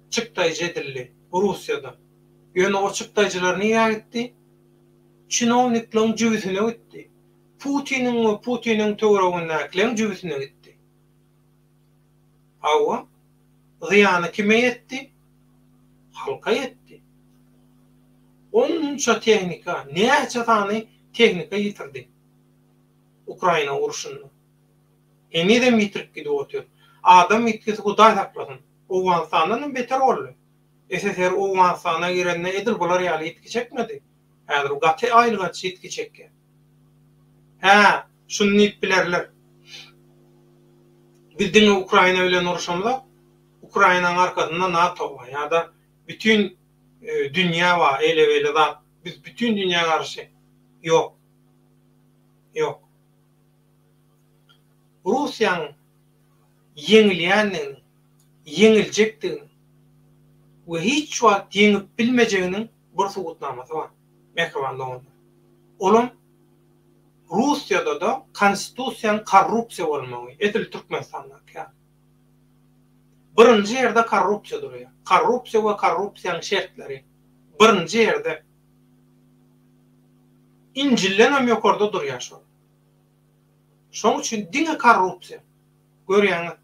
çykdaýjy edildi Russiýada. Ýöne o çykdaýjylar nirä gitdi? Çinownikleriň jübüsine gitdi. Putiniň we Putiniň töweregindäkileriň jübüsine gitdi. Hawa, zyýany kime ýetdi? Halka ýetdi. Onça tehnika, näçe sany tehnika ýitirdi Ukraina urşunda. Henizem ýitirip gidip otyr. Adam ýitgisi Hudaý saklasyn. Owganystandan hem beter boldy. SSR Owganystana girende edil bular ýaly ýitgi çekmedi. Häzir gaty aýylganç ýitgi çekýär. Hä, şuny diýip bilerler. Biz diňe Ukraina bilen uruşamzok. Ukrainanyň arkasynda NATO bar ýa-da bütin dünýä bar, eýle-beýle zat. Biz bütin dünýä garşy. Ýok. Ýok. Russiýanyň ýeňilýändiginiň, ýeňiljekdiginiň we hiç wagt ýeňip bilmejeginiň bir subutnamasy bar, mähriban doganlar. Olam Russiýada-da konstitusiýanyň korrupsiýa bolmagy, edil Türkmenistandaky ýaly. Birinji ýerde korrupsiýa durýar. Korrupsiýa we korrupsiýanyň şertleri. Birinji ýerde. Injildenem ýokarda durýar şol. Şoň üçin diňe korrupsiýa. Görýäňiz,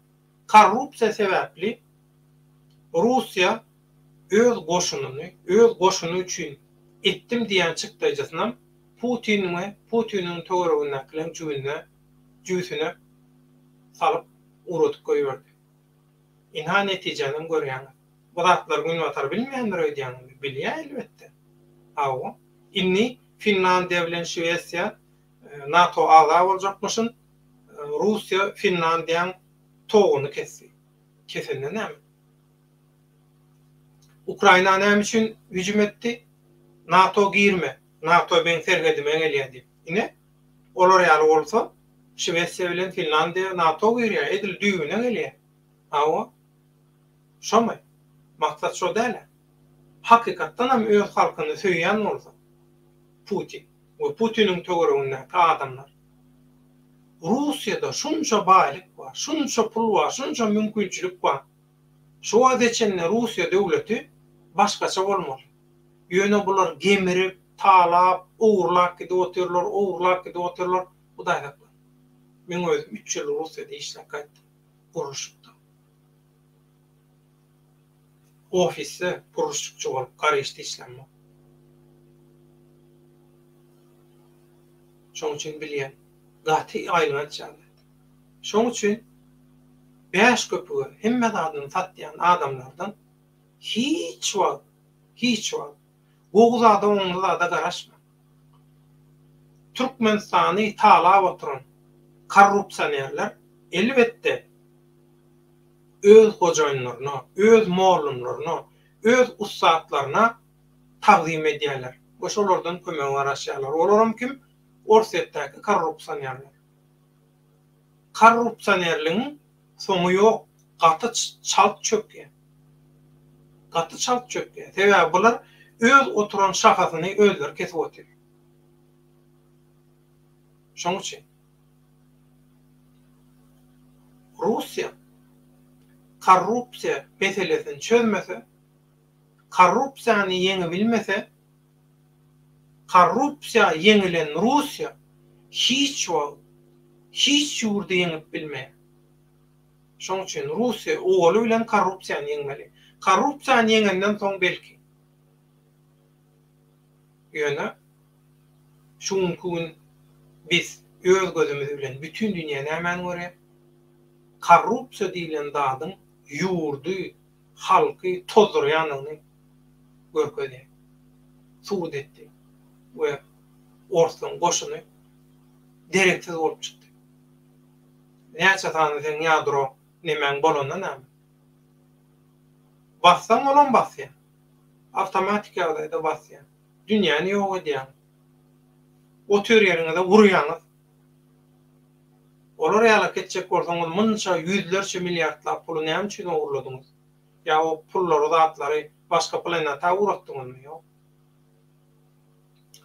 korrupsiýa sebäpli Russiýa öz goşunyny, öz goşuny üçin etdim diýýän çykdaýjysynam Putin we Putiniň töweregindäkileriň jübünde, jübüsine salyp ugradyp goýberdi. Ynha netijänem görýäňiz. Bu zatlary Günbatar bilmeýändir öýdýäňizmi? Bilýär elbetde. Hawa. Indi Finlandiýa bilen Şwesiýa NATO agza boljakmyşyn. Russiýa Finlandiýaň toguny kesdi. Kesende näme? Ukraina näme üçin hüjüm etdi? NATO girme, NATO meň serhedime gelýär diýip. Ine, olar ýaly bolsa, Şwesiýa bilen Finlandiýa NATO girýär, edil düýbüne gelýär. Hawa. Şomy? Maksat şo däl-ä. Hakykatdanam öz halkyny söýýän bolsa, Putin we Putiniň töweregindäki adamlar. Russiýada şunça baýlyk bar, şunça pul bar, şunça mümkinçilik bar. Şu wagta çenli Russiýa döwleti başgaça bolmaly. Ýöne bular gemirip, talap, ogurlap gidip otyrlar, ogurlap gidip otyrlar. Hudaý saklasyn. Meň özüm üç ýyl Russiýada işläp gaýtdym. Gurluşykda. Ofisde gurluşykçy bolup garažda işlämok. Şoň üçin bilýän. Gaty aýylganç ýagdaý. Şoň üçin bäş köpüge hemme zadyny satýan adamlardan hiç wagt, hiç wagt gowy zada oňly zada garaşma. Türkmenistany talap oturan korrupsionerler elbetde öz hojaýynlaryna, öz mollumlaryna, öz ussatlaryna tagzym edýärler we şolardan kömege garaşýarlar. Olaram kim? Orsýetdäki korrupsionerler. Korrupsionerligiň soňy ýok, gaty çalt çökýär. Gaty çalt çökýär. Sebäbi bular öz oturan şahasyny özleri kesip otyr. Şoň üçin Russiýa korrupsiýa meselesini çözmese, korrupsiýany ýeňibilmese, korrupsiýa ýeňilen Russiýa hiç wagt. Hiç ýurdy ýeňip bilmeýär. Şoň üçin Russiýa owaly bilen korrupsiýany ýeňmeli. Korrupsiýany ýeňenden soň belki. Ýöne şu günki gün biz öz gözümiz bilen bütin dünýä nämäni görýär? Korrupsiýa diýlen zadyň ýurdy, halky tozdurýandygyny görkezýär. Subut etdi we orslaryň goşuny dereksiz bolup çykdy. Näçe sany seň ýadro nemäň bolanda näme? Bassaň olam basýar. Awtomatik ýagdaýda basýar. Dünýäni ýok edýäň. Otyr ýeriňize urýaňyz. Olar ýalak etjek bolsaňyz munça ýüzlerçe milliardlap puly näme üçin ogurladyňyz? Ýa o pullary zatlary başga planeta ugratdyňyzmy? Ýok.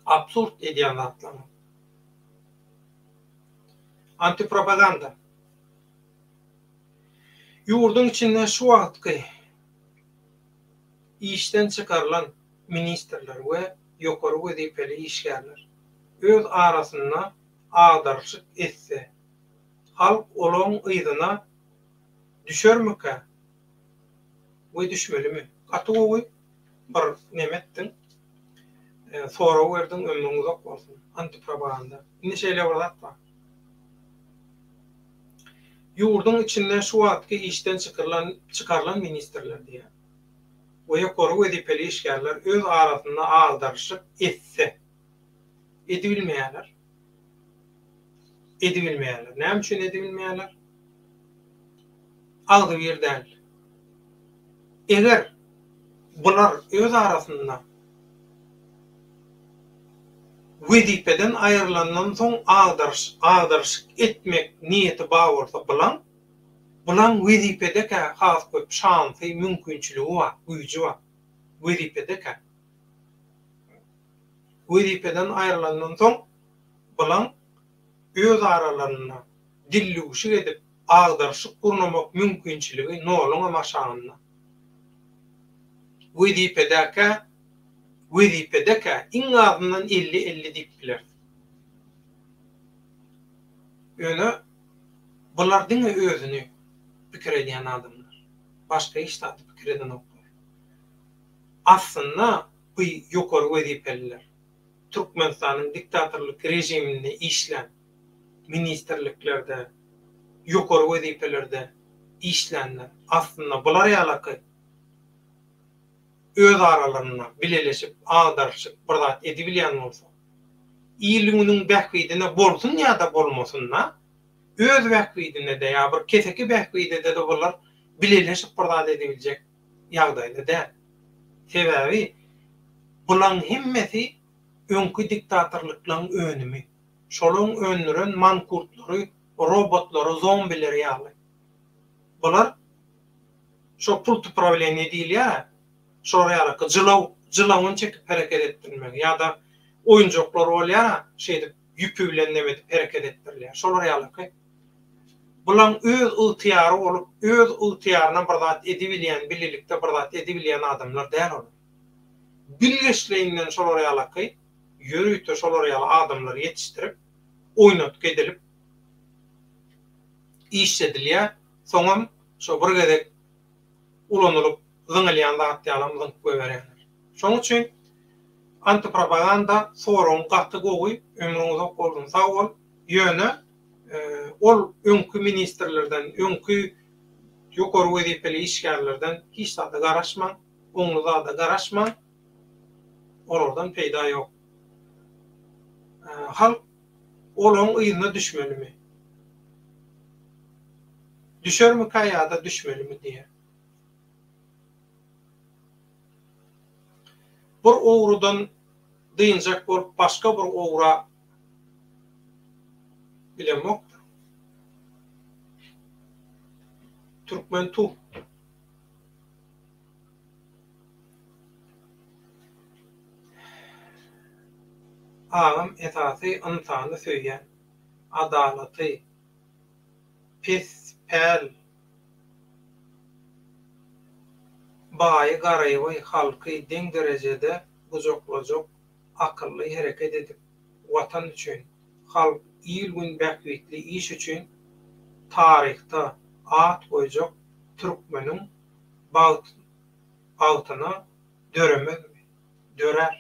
Absurd edýän zatlaryňyz. Antipropaganda. Ýurduň içinde şu wagtky işden çykarylan ministrler we ýokary wezipeli işgärler öz arasynda agdaryşyk etse, halk olaň yzyna düşermikä we düşmelimi? Gaty gowy bir neme etdiň. Sorag berdiň, ömrüň uzak bolsun. Antipropaganda. Indi şeýle bir zat bar. Ýurduň içinde şu wagtky işden çykyrylan çykarylan ministrler diýýär we ýokary wezipeli işgärler öz arasynda agdaryşyk etse edibilmeýärler. Edibilmeýärler. Näme üçin edibilmeýärler? Agzybir däl. Eger bular öz arasynda wezipeden aýrylandan soň agdaryş agdaryşyk etmek niýeti bar bolsa bulaň, bulaň wezipedekä has köp şansy, mümkinçiligi bar, güýji bar. Wezipedekä. Wezipeden aýrylandan soň bulaň öz aralarynda dillüwşük edip agdaryşyk gurnamak mümkinçiligi noluňam aşagynda. Wezipedekä wezipedekä iň azyndan elli-elli diýip bileris. Ýöne bular diňe özüni pikir edýän adamlar. Başga hiç zady pikir edenoklar. Aslynda bu ýokary wezipeliler Türkmenistanyň diktatorlyk režiminde işlän, ministrliklerde, ýokary wezipelerde işlänler, aslynda bular ýalaky öz aralarynda bileleşip, agdaryşyp bir zat edibilýän bolsa, il-günüň bähbidine bolsun ýa-da bolmasyn-da, öz bähbidine-de ýa bir keseki bähbidede-de bular bileleşip bir zat edibiljek ýagdaýda däl. Sebäbi bulaň hemmesi öňki diktatorlyklaň önümi. Şolaň öndüren mankurtlary, robotlary, zombileri ýaly. Bular şo pult uprawleniýe diýilýär-ä, şolar ýalyky jylaw, jylawyny çekip hereket etdirmegi ýa-da oýunjaklar bolýar-a, şeýdip ýüpi bilen neme edip hereket etdirilýär. Şolar ýalyky. Bulaň öz ygtyýary bolup, öz ygtyýaryna bir zat edibilýän, bilelikde bir zat edibilýän adamlar däl olar. Bilgeşleýinden şolar ýalaky, ýörite şolar ýaly adamlary ýetişdirip, oýnatgy edilip işledilýär, soňam şo bir gezek ulanylyp zyňylýan zat ýalam zyňyp goýberýärler. Şonuň üçin antipropaganda soragyň gaty gowy, ömrüň uzak bolsun, sag bol. Ýöne ol öňki ministrlerden, öňki ýokary wezipeli işgärlerden hiç zada garaşmaň, oňly zada garaşmaň, olardan peýda ýok. Halk olaň yzyna düşmelimi? Düşermikä ýa-da düşmelimi diýýär. Bir ogrudan dynjak bolup başga bir ogra Bilemokda. Türkmen tu. Agam esasy ynsany söýýän, adalaty, pes päl, baýy garyby halky deň derejede gujaklajak akylly hereket edip Watan üçin, halk. il-gün bähbitli iş üçin taryhda at goýjak türkmeniň bagtyna döremezmi? Dörär,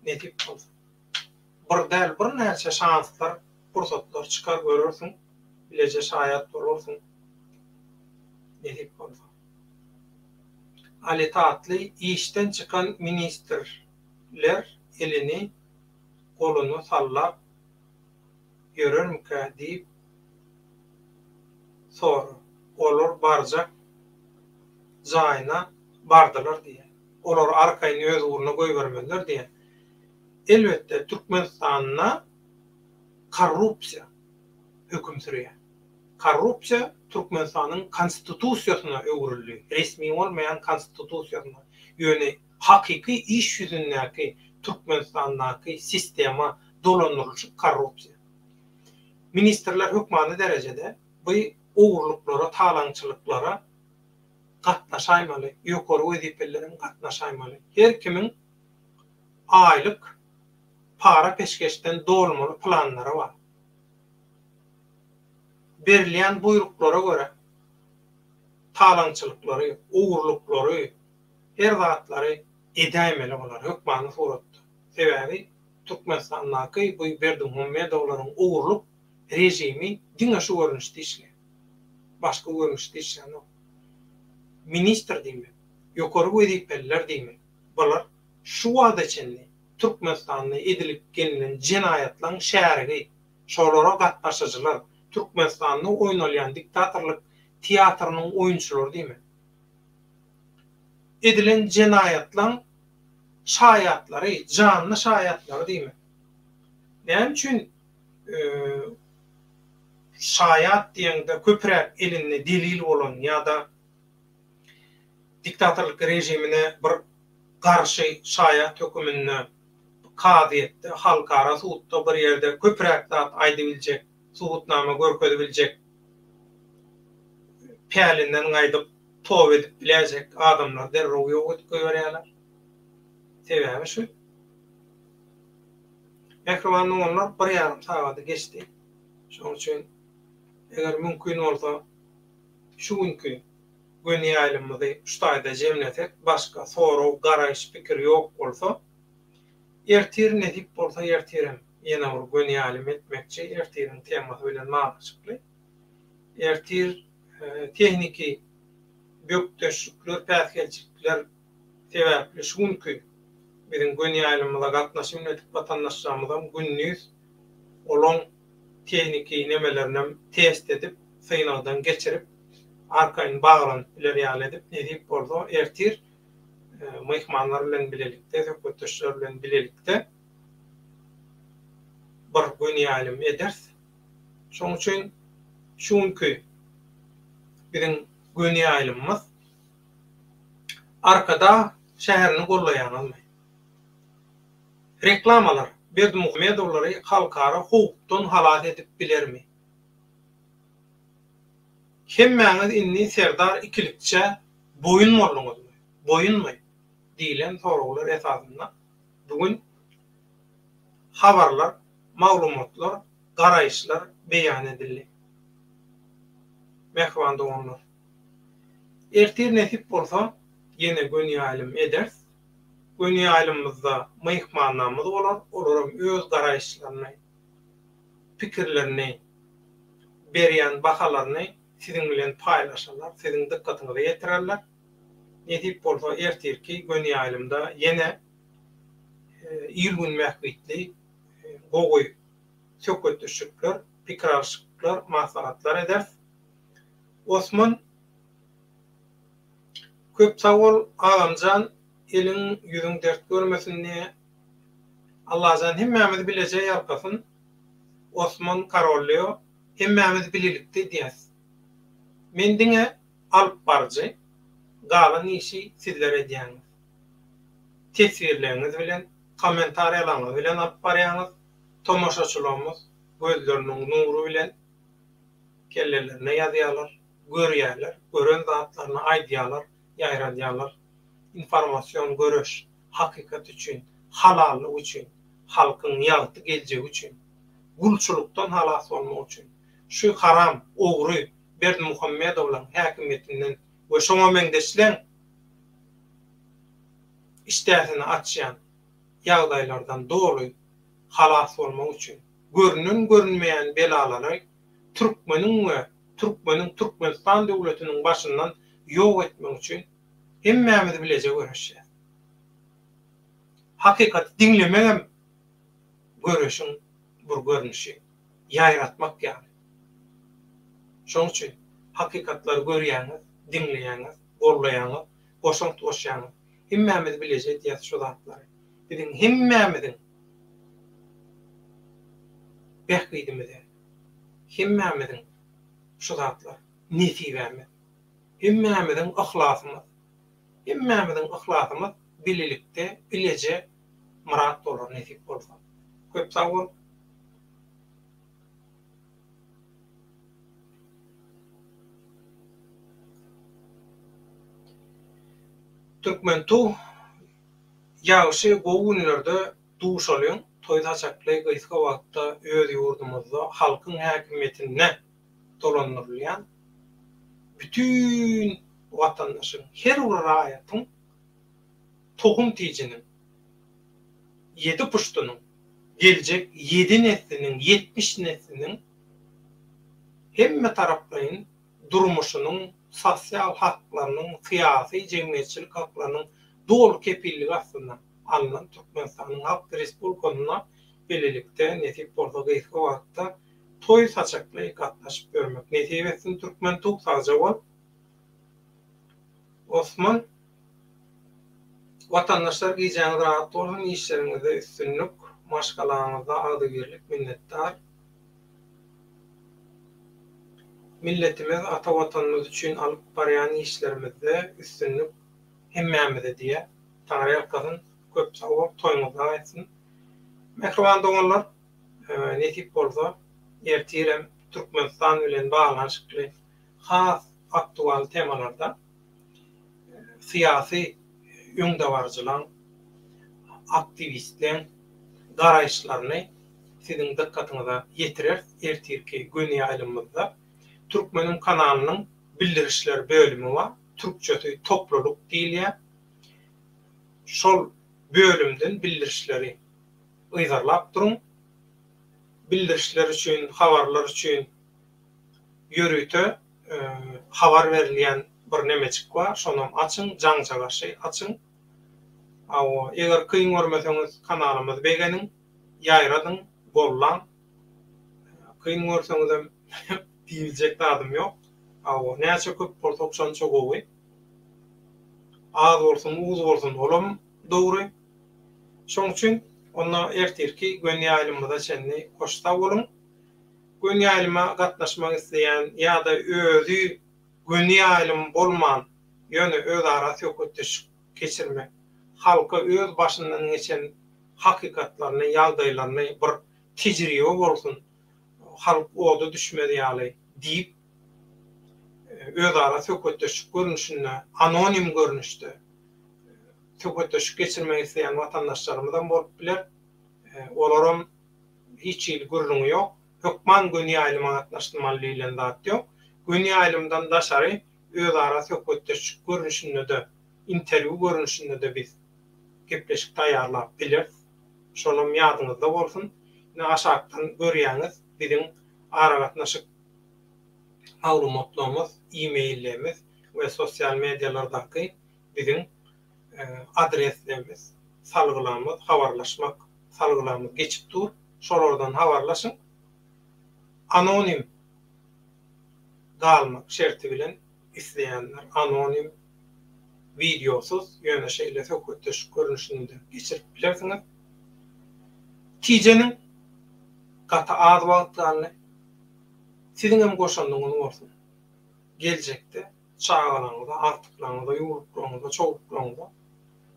nesip bolsa. Bir däl, birnäçe şanslar, pursatlar çykar görersiň, bileje şaýat bolarsyň, nesip bolsa. Ali Tatly işden çykan ministrler elini goluny sallap ýörermikä diýip sora. Olar barjak jaýyna bardylar diýýär. Olary arkaýyn öz ugruna goýbermezler diýýär. Elbetde Türkmenistanda korrupsiýa höküm sürýär. Korrupsiýa Türkmenistanyň konstitusiýasyna öwrüldi, resmi bolmaýan konstitusiýasyna. Ýöne hakyky iş ýüzündäki Türkmenistandaky sistema dolandyrylyşy korrupsiýa. Ministrler hökmany derejede bu ogurlyklara, talaňçylyklara gatnaşaýmaly, ýokary wezipelileriň gatnaşaýmaly. Her kimiň aýlyk para-peşgeşden dolmaly planlary bar. Berilýän buýruklara görä talaňçylyklary, ogurlyklary, her zatlary edäýmeli bular hökmany suratda. Sebäbi Türkmenistandaky bu Berdimuhamedowlaryň ogurlyk režimi diňe şu görnüşde işleýär. Başga görnüşde işlänok. Ministr diýmek, ýokary wezipeliler diýmek, bular şu wagta çenli Türkmenistanda edilip gelnen jenaýatlaryň şärigi, şolara gatnaşyjylar, Türkmenistanda oýnalýan diktatorlyk teatrynyň oýunçylary diýmek. Edilen jenaýatlaryň şaýatlary, janly şaýatlary diýmek. Näme üçin şaýat diýeňde köpräk elinde delil bolan ýa-da diktatorlyk režimine bir garşy şaýat höküminde kazyýetde, halkara sudda bir ýerde köpräk zat aýdybiljek, subutnama görkezibiljek, pälinden gaýdyp toba edip biläýjek adamlary derrew ýok edip goýberýärler. Sebäbi şu. Mähriban doganlar, bir ýarym sagady geçdi. Şonuň üçin eger mümkin bolsa şu günki göni ýaýlymymyzy şu taýda jemlesek, başga sorag, garaýyş, pikir ýok bolsa, ertir nesip bolsa ertirem ýene bir göni ýaýlym etmekçi, ertiriň temasy bilen baglanyşykly. Ertir tehniki bökdeşlikler, päsgelçilikler sebäpli şu günki biziň göni ýaýlymymyza gatnaşyp bilmedik watandaşlarymyzam gündiz olaň tehniki nemelerinem test edip, synagdan geçirip, arkaýyn baglanyp biler ýaly edip, nesip bolsa ertir myhmanlar bilen bilelikde, söhbetdeşler bilen bilelikde bir göni ýaýlym ederis. Şonuň üçin şu günki biziň göni ýaýlymymyz Arkadag şäherini gollaýaňyzmy? Reklamalar Berdimuhamedowlary halkara howpdan halas edip bilermi? Hemmäňiz indi Serdar ikilikçä boýun bolduňyzmy? Boýunmy? diýlen soraglar esasynda bu gün habarlar, maglumatlar, garaýyşlar beýan edildi. Mähriban doganlar! Ertir nesip bolsa ýene göni ýaýlym ederis. Göni ýaýlymymyzda myhmanlarymyz bolar, olaram öz garaýyşlaryny, pikirlerini, berýän bahalaryny siziň bilen paýlaşarlar, siziň dykgatyňyza ýetirerler. Nesip bolsa ertirki göni ýaýlymda ýene il-gün bähbitli gowy söhbetdeşlikler, pikir alyşyklar, maslahatlar ederis. Osman köp sag bol agamjan eliň ýüzüň dert görmesin diýe Allajan hemmämizi bileje ýalkasyn Osman Karollio hemmämiz bilelikde edýäs men diňe alyp baryjy galan işi sizler edýäňiz teswirleriňiz bilen kommentariýalaryňyz bilen alyp barýaňyz tomaşaçylarymyz gözleriniň nury bilen Kellelerine ýazýarlar, görýärler, gören zatlaryny aýdýarlar, ýaýradýarlar. Informasion göreş hakykat üçin, halallyk üçin, halkyň ýagty geljegi üçin. gulçulykdan halas bolmak üçin, şu haram, ogry Berdimuhamedowlaň häkimiýetinden we şoňa meňzeşleň işdäsini açýan ýagdaýlardan doly halas bolmak üçin, görünen-görünmeýän belalary türkmeniň we türkmeniň Türkmenistan döwletiniň başyndan ýok etmek üçin hemmämiz bileje göreşýäs. Hakykaty diňlemegem göreşiň bir görnüşi, ýaýratmak ýaly. Şonuň üçin hakykatlary görýäňiz, diňleýäňiz, gollaýaňyz, goşant goşýaňyz. Hemmämiz bileje edýäs şu zatlary. Biziň hemmämiziň bähbidimize, hemmämiziň şu zatlar nesibämiz. Hemmämiziň yhlasymyz. Hemmämiziň yhlasymyz bilelikde, bileje myrat bolar nesip bolsa. Köp sag bol. Türkmen tug ýagşy gowy günlerde duşalyň toý saçakly gysga wagtda öz ýurdumyzda halkyň häkimiýetinde dolandyrylýan bütin watandaşyň her bir raýatyň tohum tijiniň ýedi puştunyň geljek ýedi nesliniň 70 nesliniň hemme taraplaýyn durmuşynyň, sosial haklarynyň, syýasy, jemgyýetçilik haklarynyň doly kepilligi astynda alnan Türkmenistanyň Halk Respublikasynda bilelikde nesip bolsa gysga wagtda toý saçakly gatnaşyp ýörmek nesip etsin Türkmen tug sagja bol Osman Watandaşlar gijäňiz rahat bolsun işleriňizde üstünlik maşgalaňyzda agzybirlik minnetdar. Milletimiz, ata Watanymyz üçin alyp barýan işlerimizde üstünlik hemmämize diýýär. Taňryýalkasyn, köp sag bol, toýuňyz dag etsin. Mähriban doganlar, nesip bolsa, ertirem Türkmenistan bilen baglanyşykly has aktual temalarda syýasy öňdebaryjylaň, aktiwistleň garaýyşlaryny siziň dykgatyňyza ýetireris ertirki göni ýaýlymymyzda. Türkmeniň kanalynyň bildirişler bölümi bar, türkçesi toplulyk diýilýär. Şol bölümden bildirişleri yzarlap duruň. Bildirişler üçin, habarlar üçin ýörite habar berilýän bir nemejik bar, şonam açyň, jaňjagaşy açyň. Hawa, eger kyn görmeseňiz kanalymyzy begeniň, ýaýradyň, gollaň. Kyn görseňizem diýiljek zadym ýok. Hawa, näçe köp bolsak şonça gowy. Az bolsun, uz bolsun olam dogry. Şoň üçin onda ertirki göni ýaýlymymyza çenli hoş sag boluň. Göni ýaýlyma gatnaşmak isleýän ýa-da özi göni ýaýlym bolman, ýöne özara söhbetdeşlik geçirmek, halka öz başyndan geçen hakykatlaryny, ýagdaýlaryny bir tejribe bolsun, halk oda düşmez ýaly diýip, özara söhbetdeşlik görnüşinde, anonim görnüşde söhbetdeşlik geçirmek isleýän watandaşlarymyzam bolup biler. Olaram hiç hili gürrüňi ýok. Hökman göni ýaýlyma gatnaşmaly diýlen zat ýok. Göni ýaýlymdan daşary özara söhbetdeşlik görnüşinde-de, interwýu görnüşinde-de biz gepleşik taýýarlap bileris. Şolam ýadyňyzda bolsun. Ine aşakdan görýäňiz biziň aragatnaşyk maglumatlarymyz, e-maillerimiz we sosial medialardaky biziň adreslerimiz, salgylarymyz, habarlaşmak salgylarymyz geçip dur. Şolardan habarlaşyň. Anonim galmak şerti bilen isleýänler anonim wideosyz, ýöne şeýle söhbetdeşlik görnüşinde geçirip bilersiňiz. Tijeniň gaty az wagt galdy. Siziňem goşandyňyz bolsun. Geljekde çagalaryňyza, agtyklaryňyza, ýuwluklaryňyza, çowluklaryňyza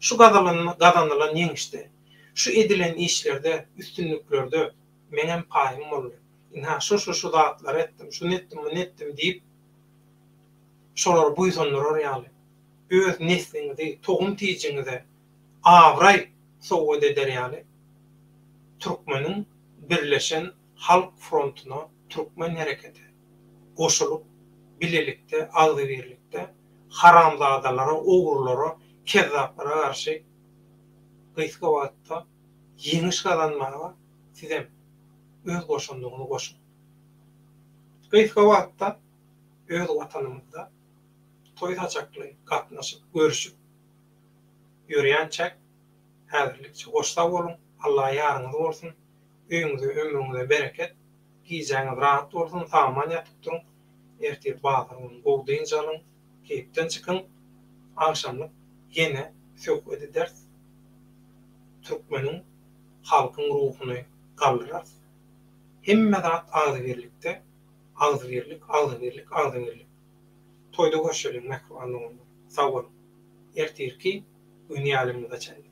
şu gazanylan ýeňişde, şu edilen işlerde, üstünliklerde meňem paýym boldy. Ynha, şu-şu-şu zatlary etdim, şuny etdim, muny etdim diýip, şolary buýsandyrar ýaly, öz nesliňizi, tohum-tijiňize abraý sowgat eder ýaly, türkmeniň birleşen. Halk frontuna Türkmen herekete goşulyp bilelikde agzybirlikde haramzadalara ogrulara kezzaplara garşy gysga wagtda ýeňiş gazanmaga sizem öz goşandyňyzy goşuň. Gysga wagtda öz watanymyzda toý saçakly gatnaşyp görüşip ýörýänçäk häzirlikçe hoş sag boluň Alla ýaryňyz bolsun öýüňize ömrüňize bereket gijäňiz rahat bolsun sagman ýatyp duruň ertir bazar güni gowy dynç alyň keýpden çykyň agşamlyk ýene söhbet ederis türkmeniň halkyň ruhuny galdyrarys hemme zat agzybirlikde agzybirlik agzybirlik agzybirlik toýda görşeliň mähriban doganlar sag boluň ertirki gün ýalyňyza çenli.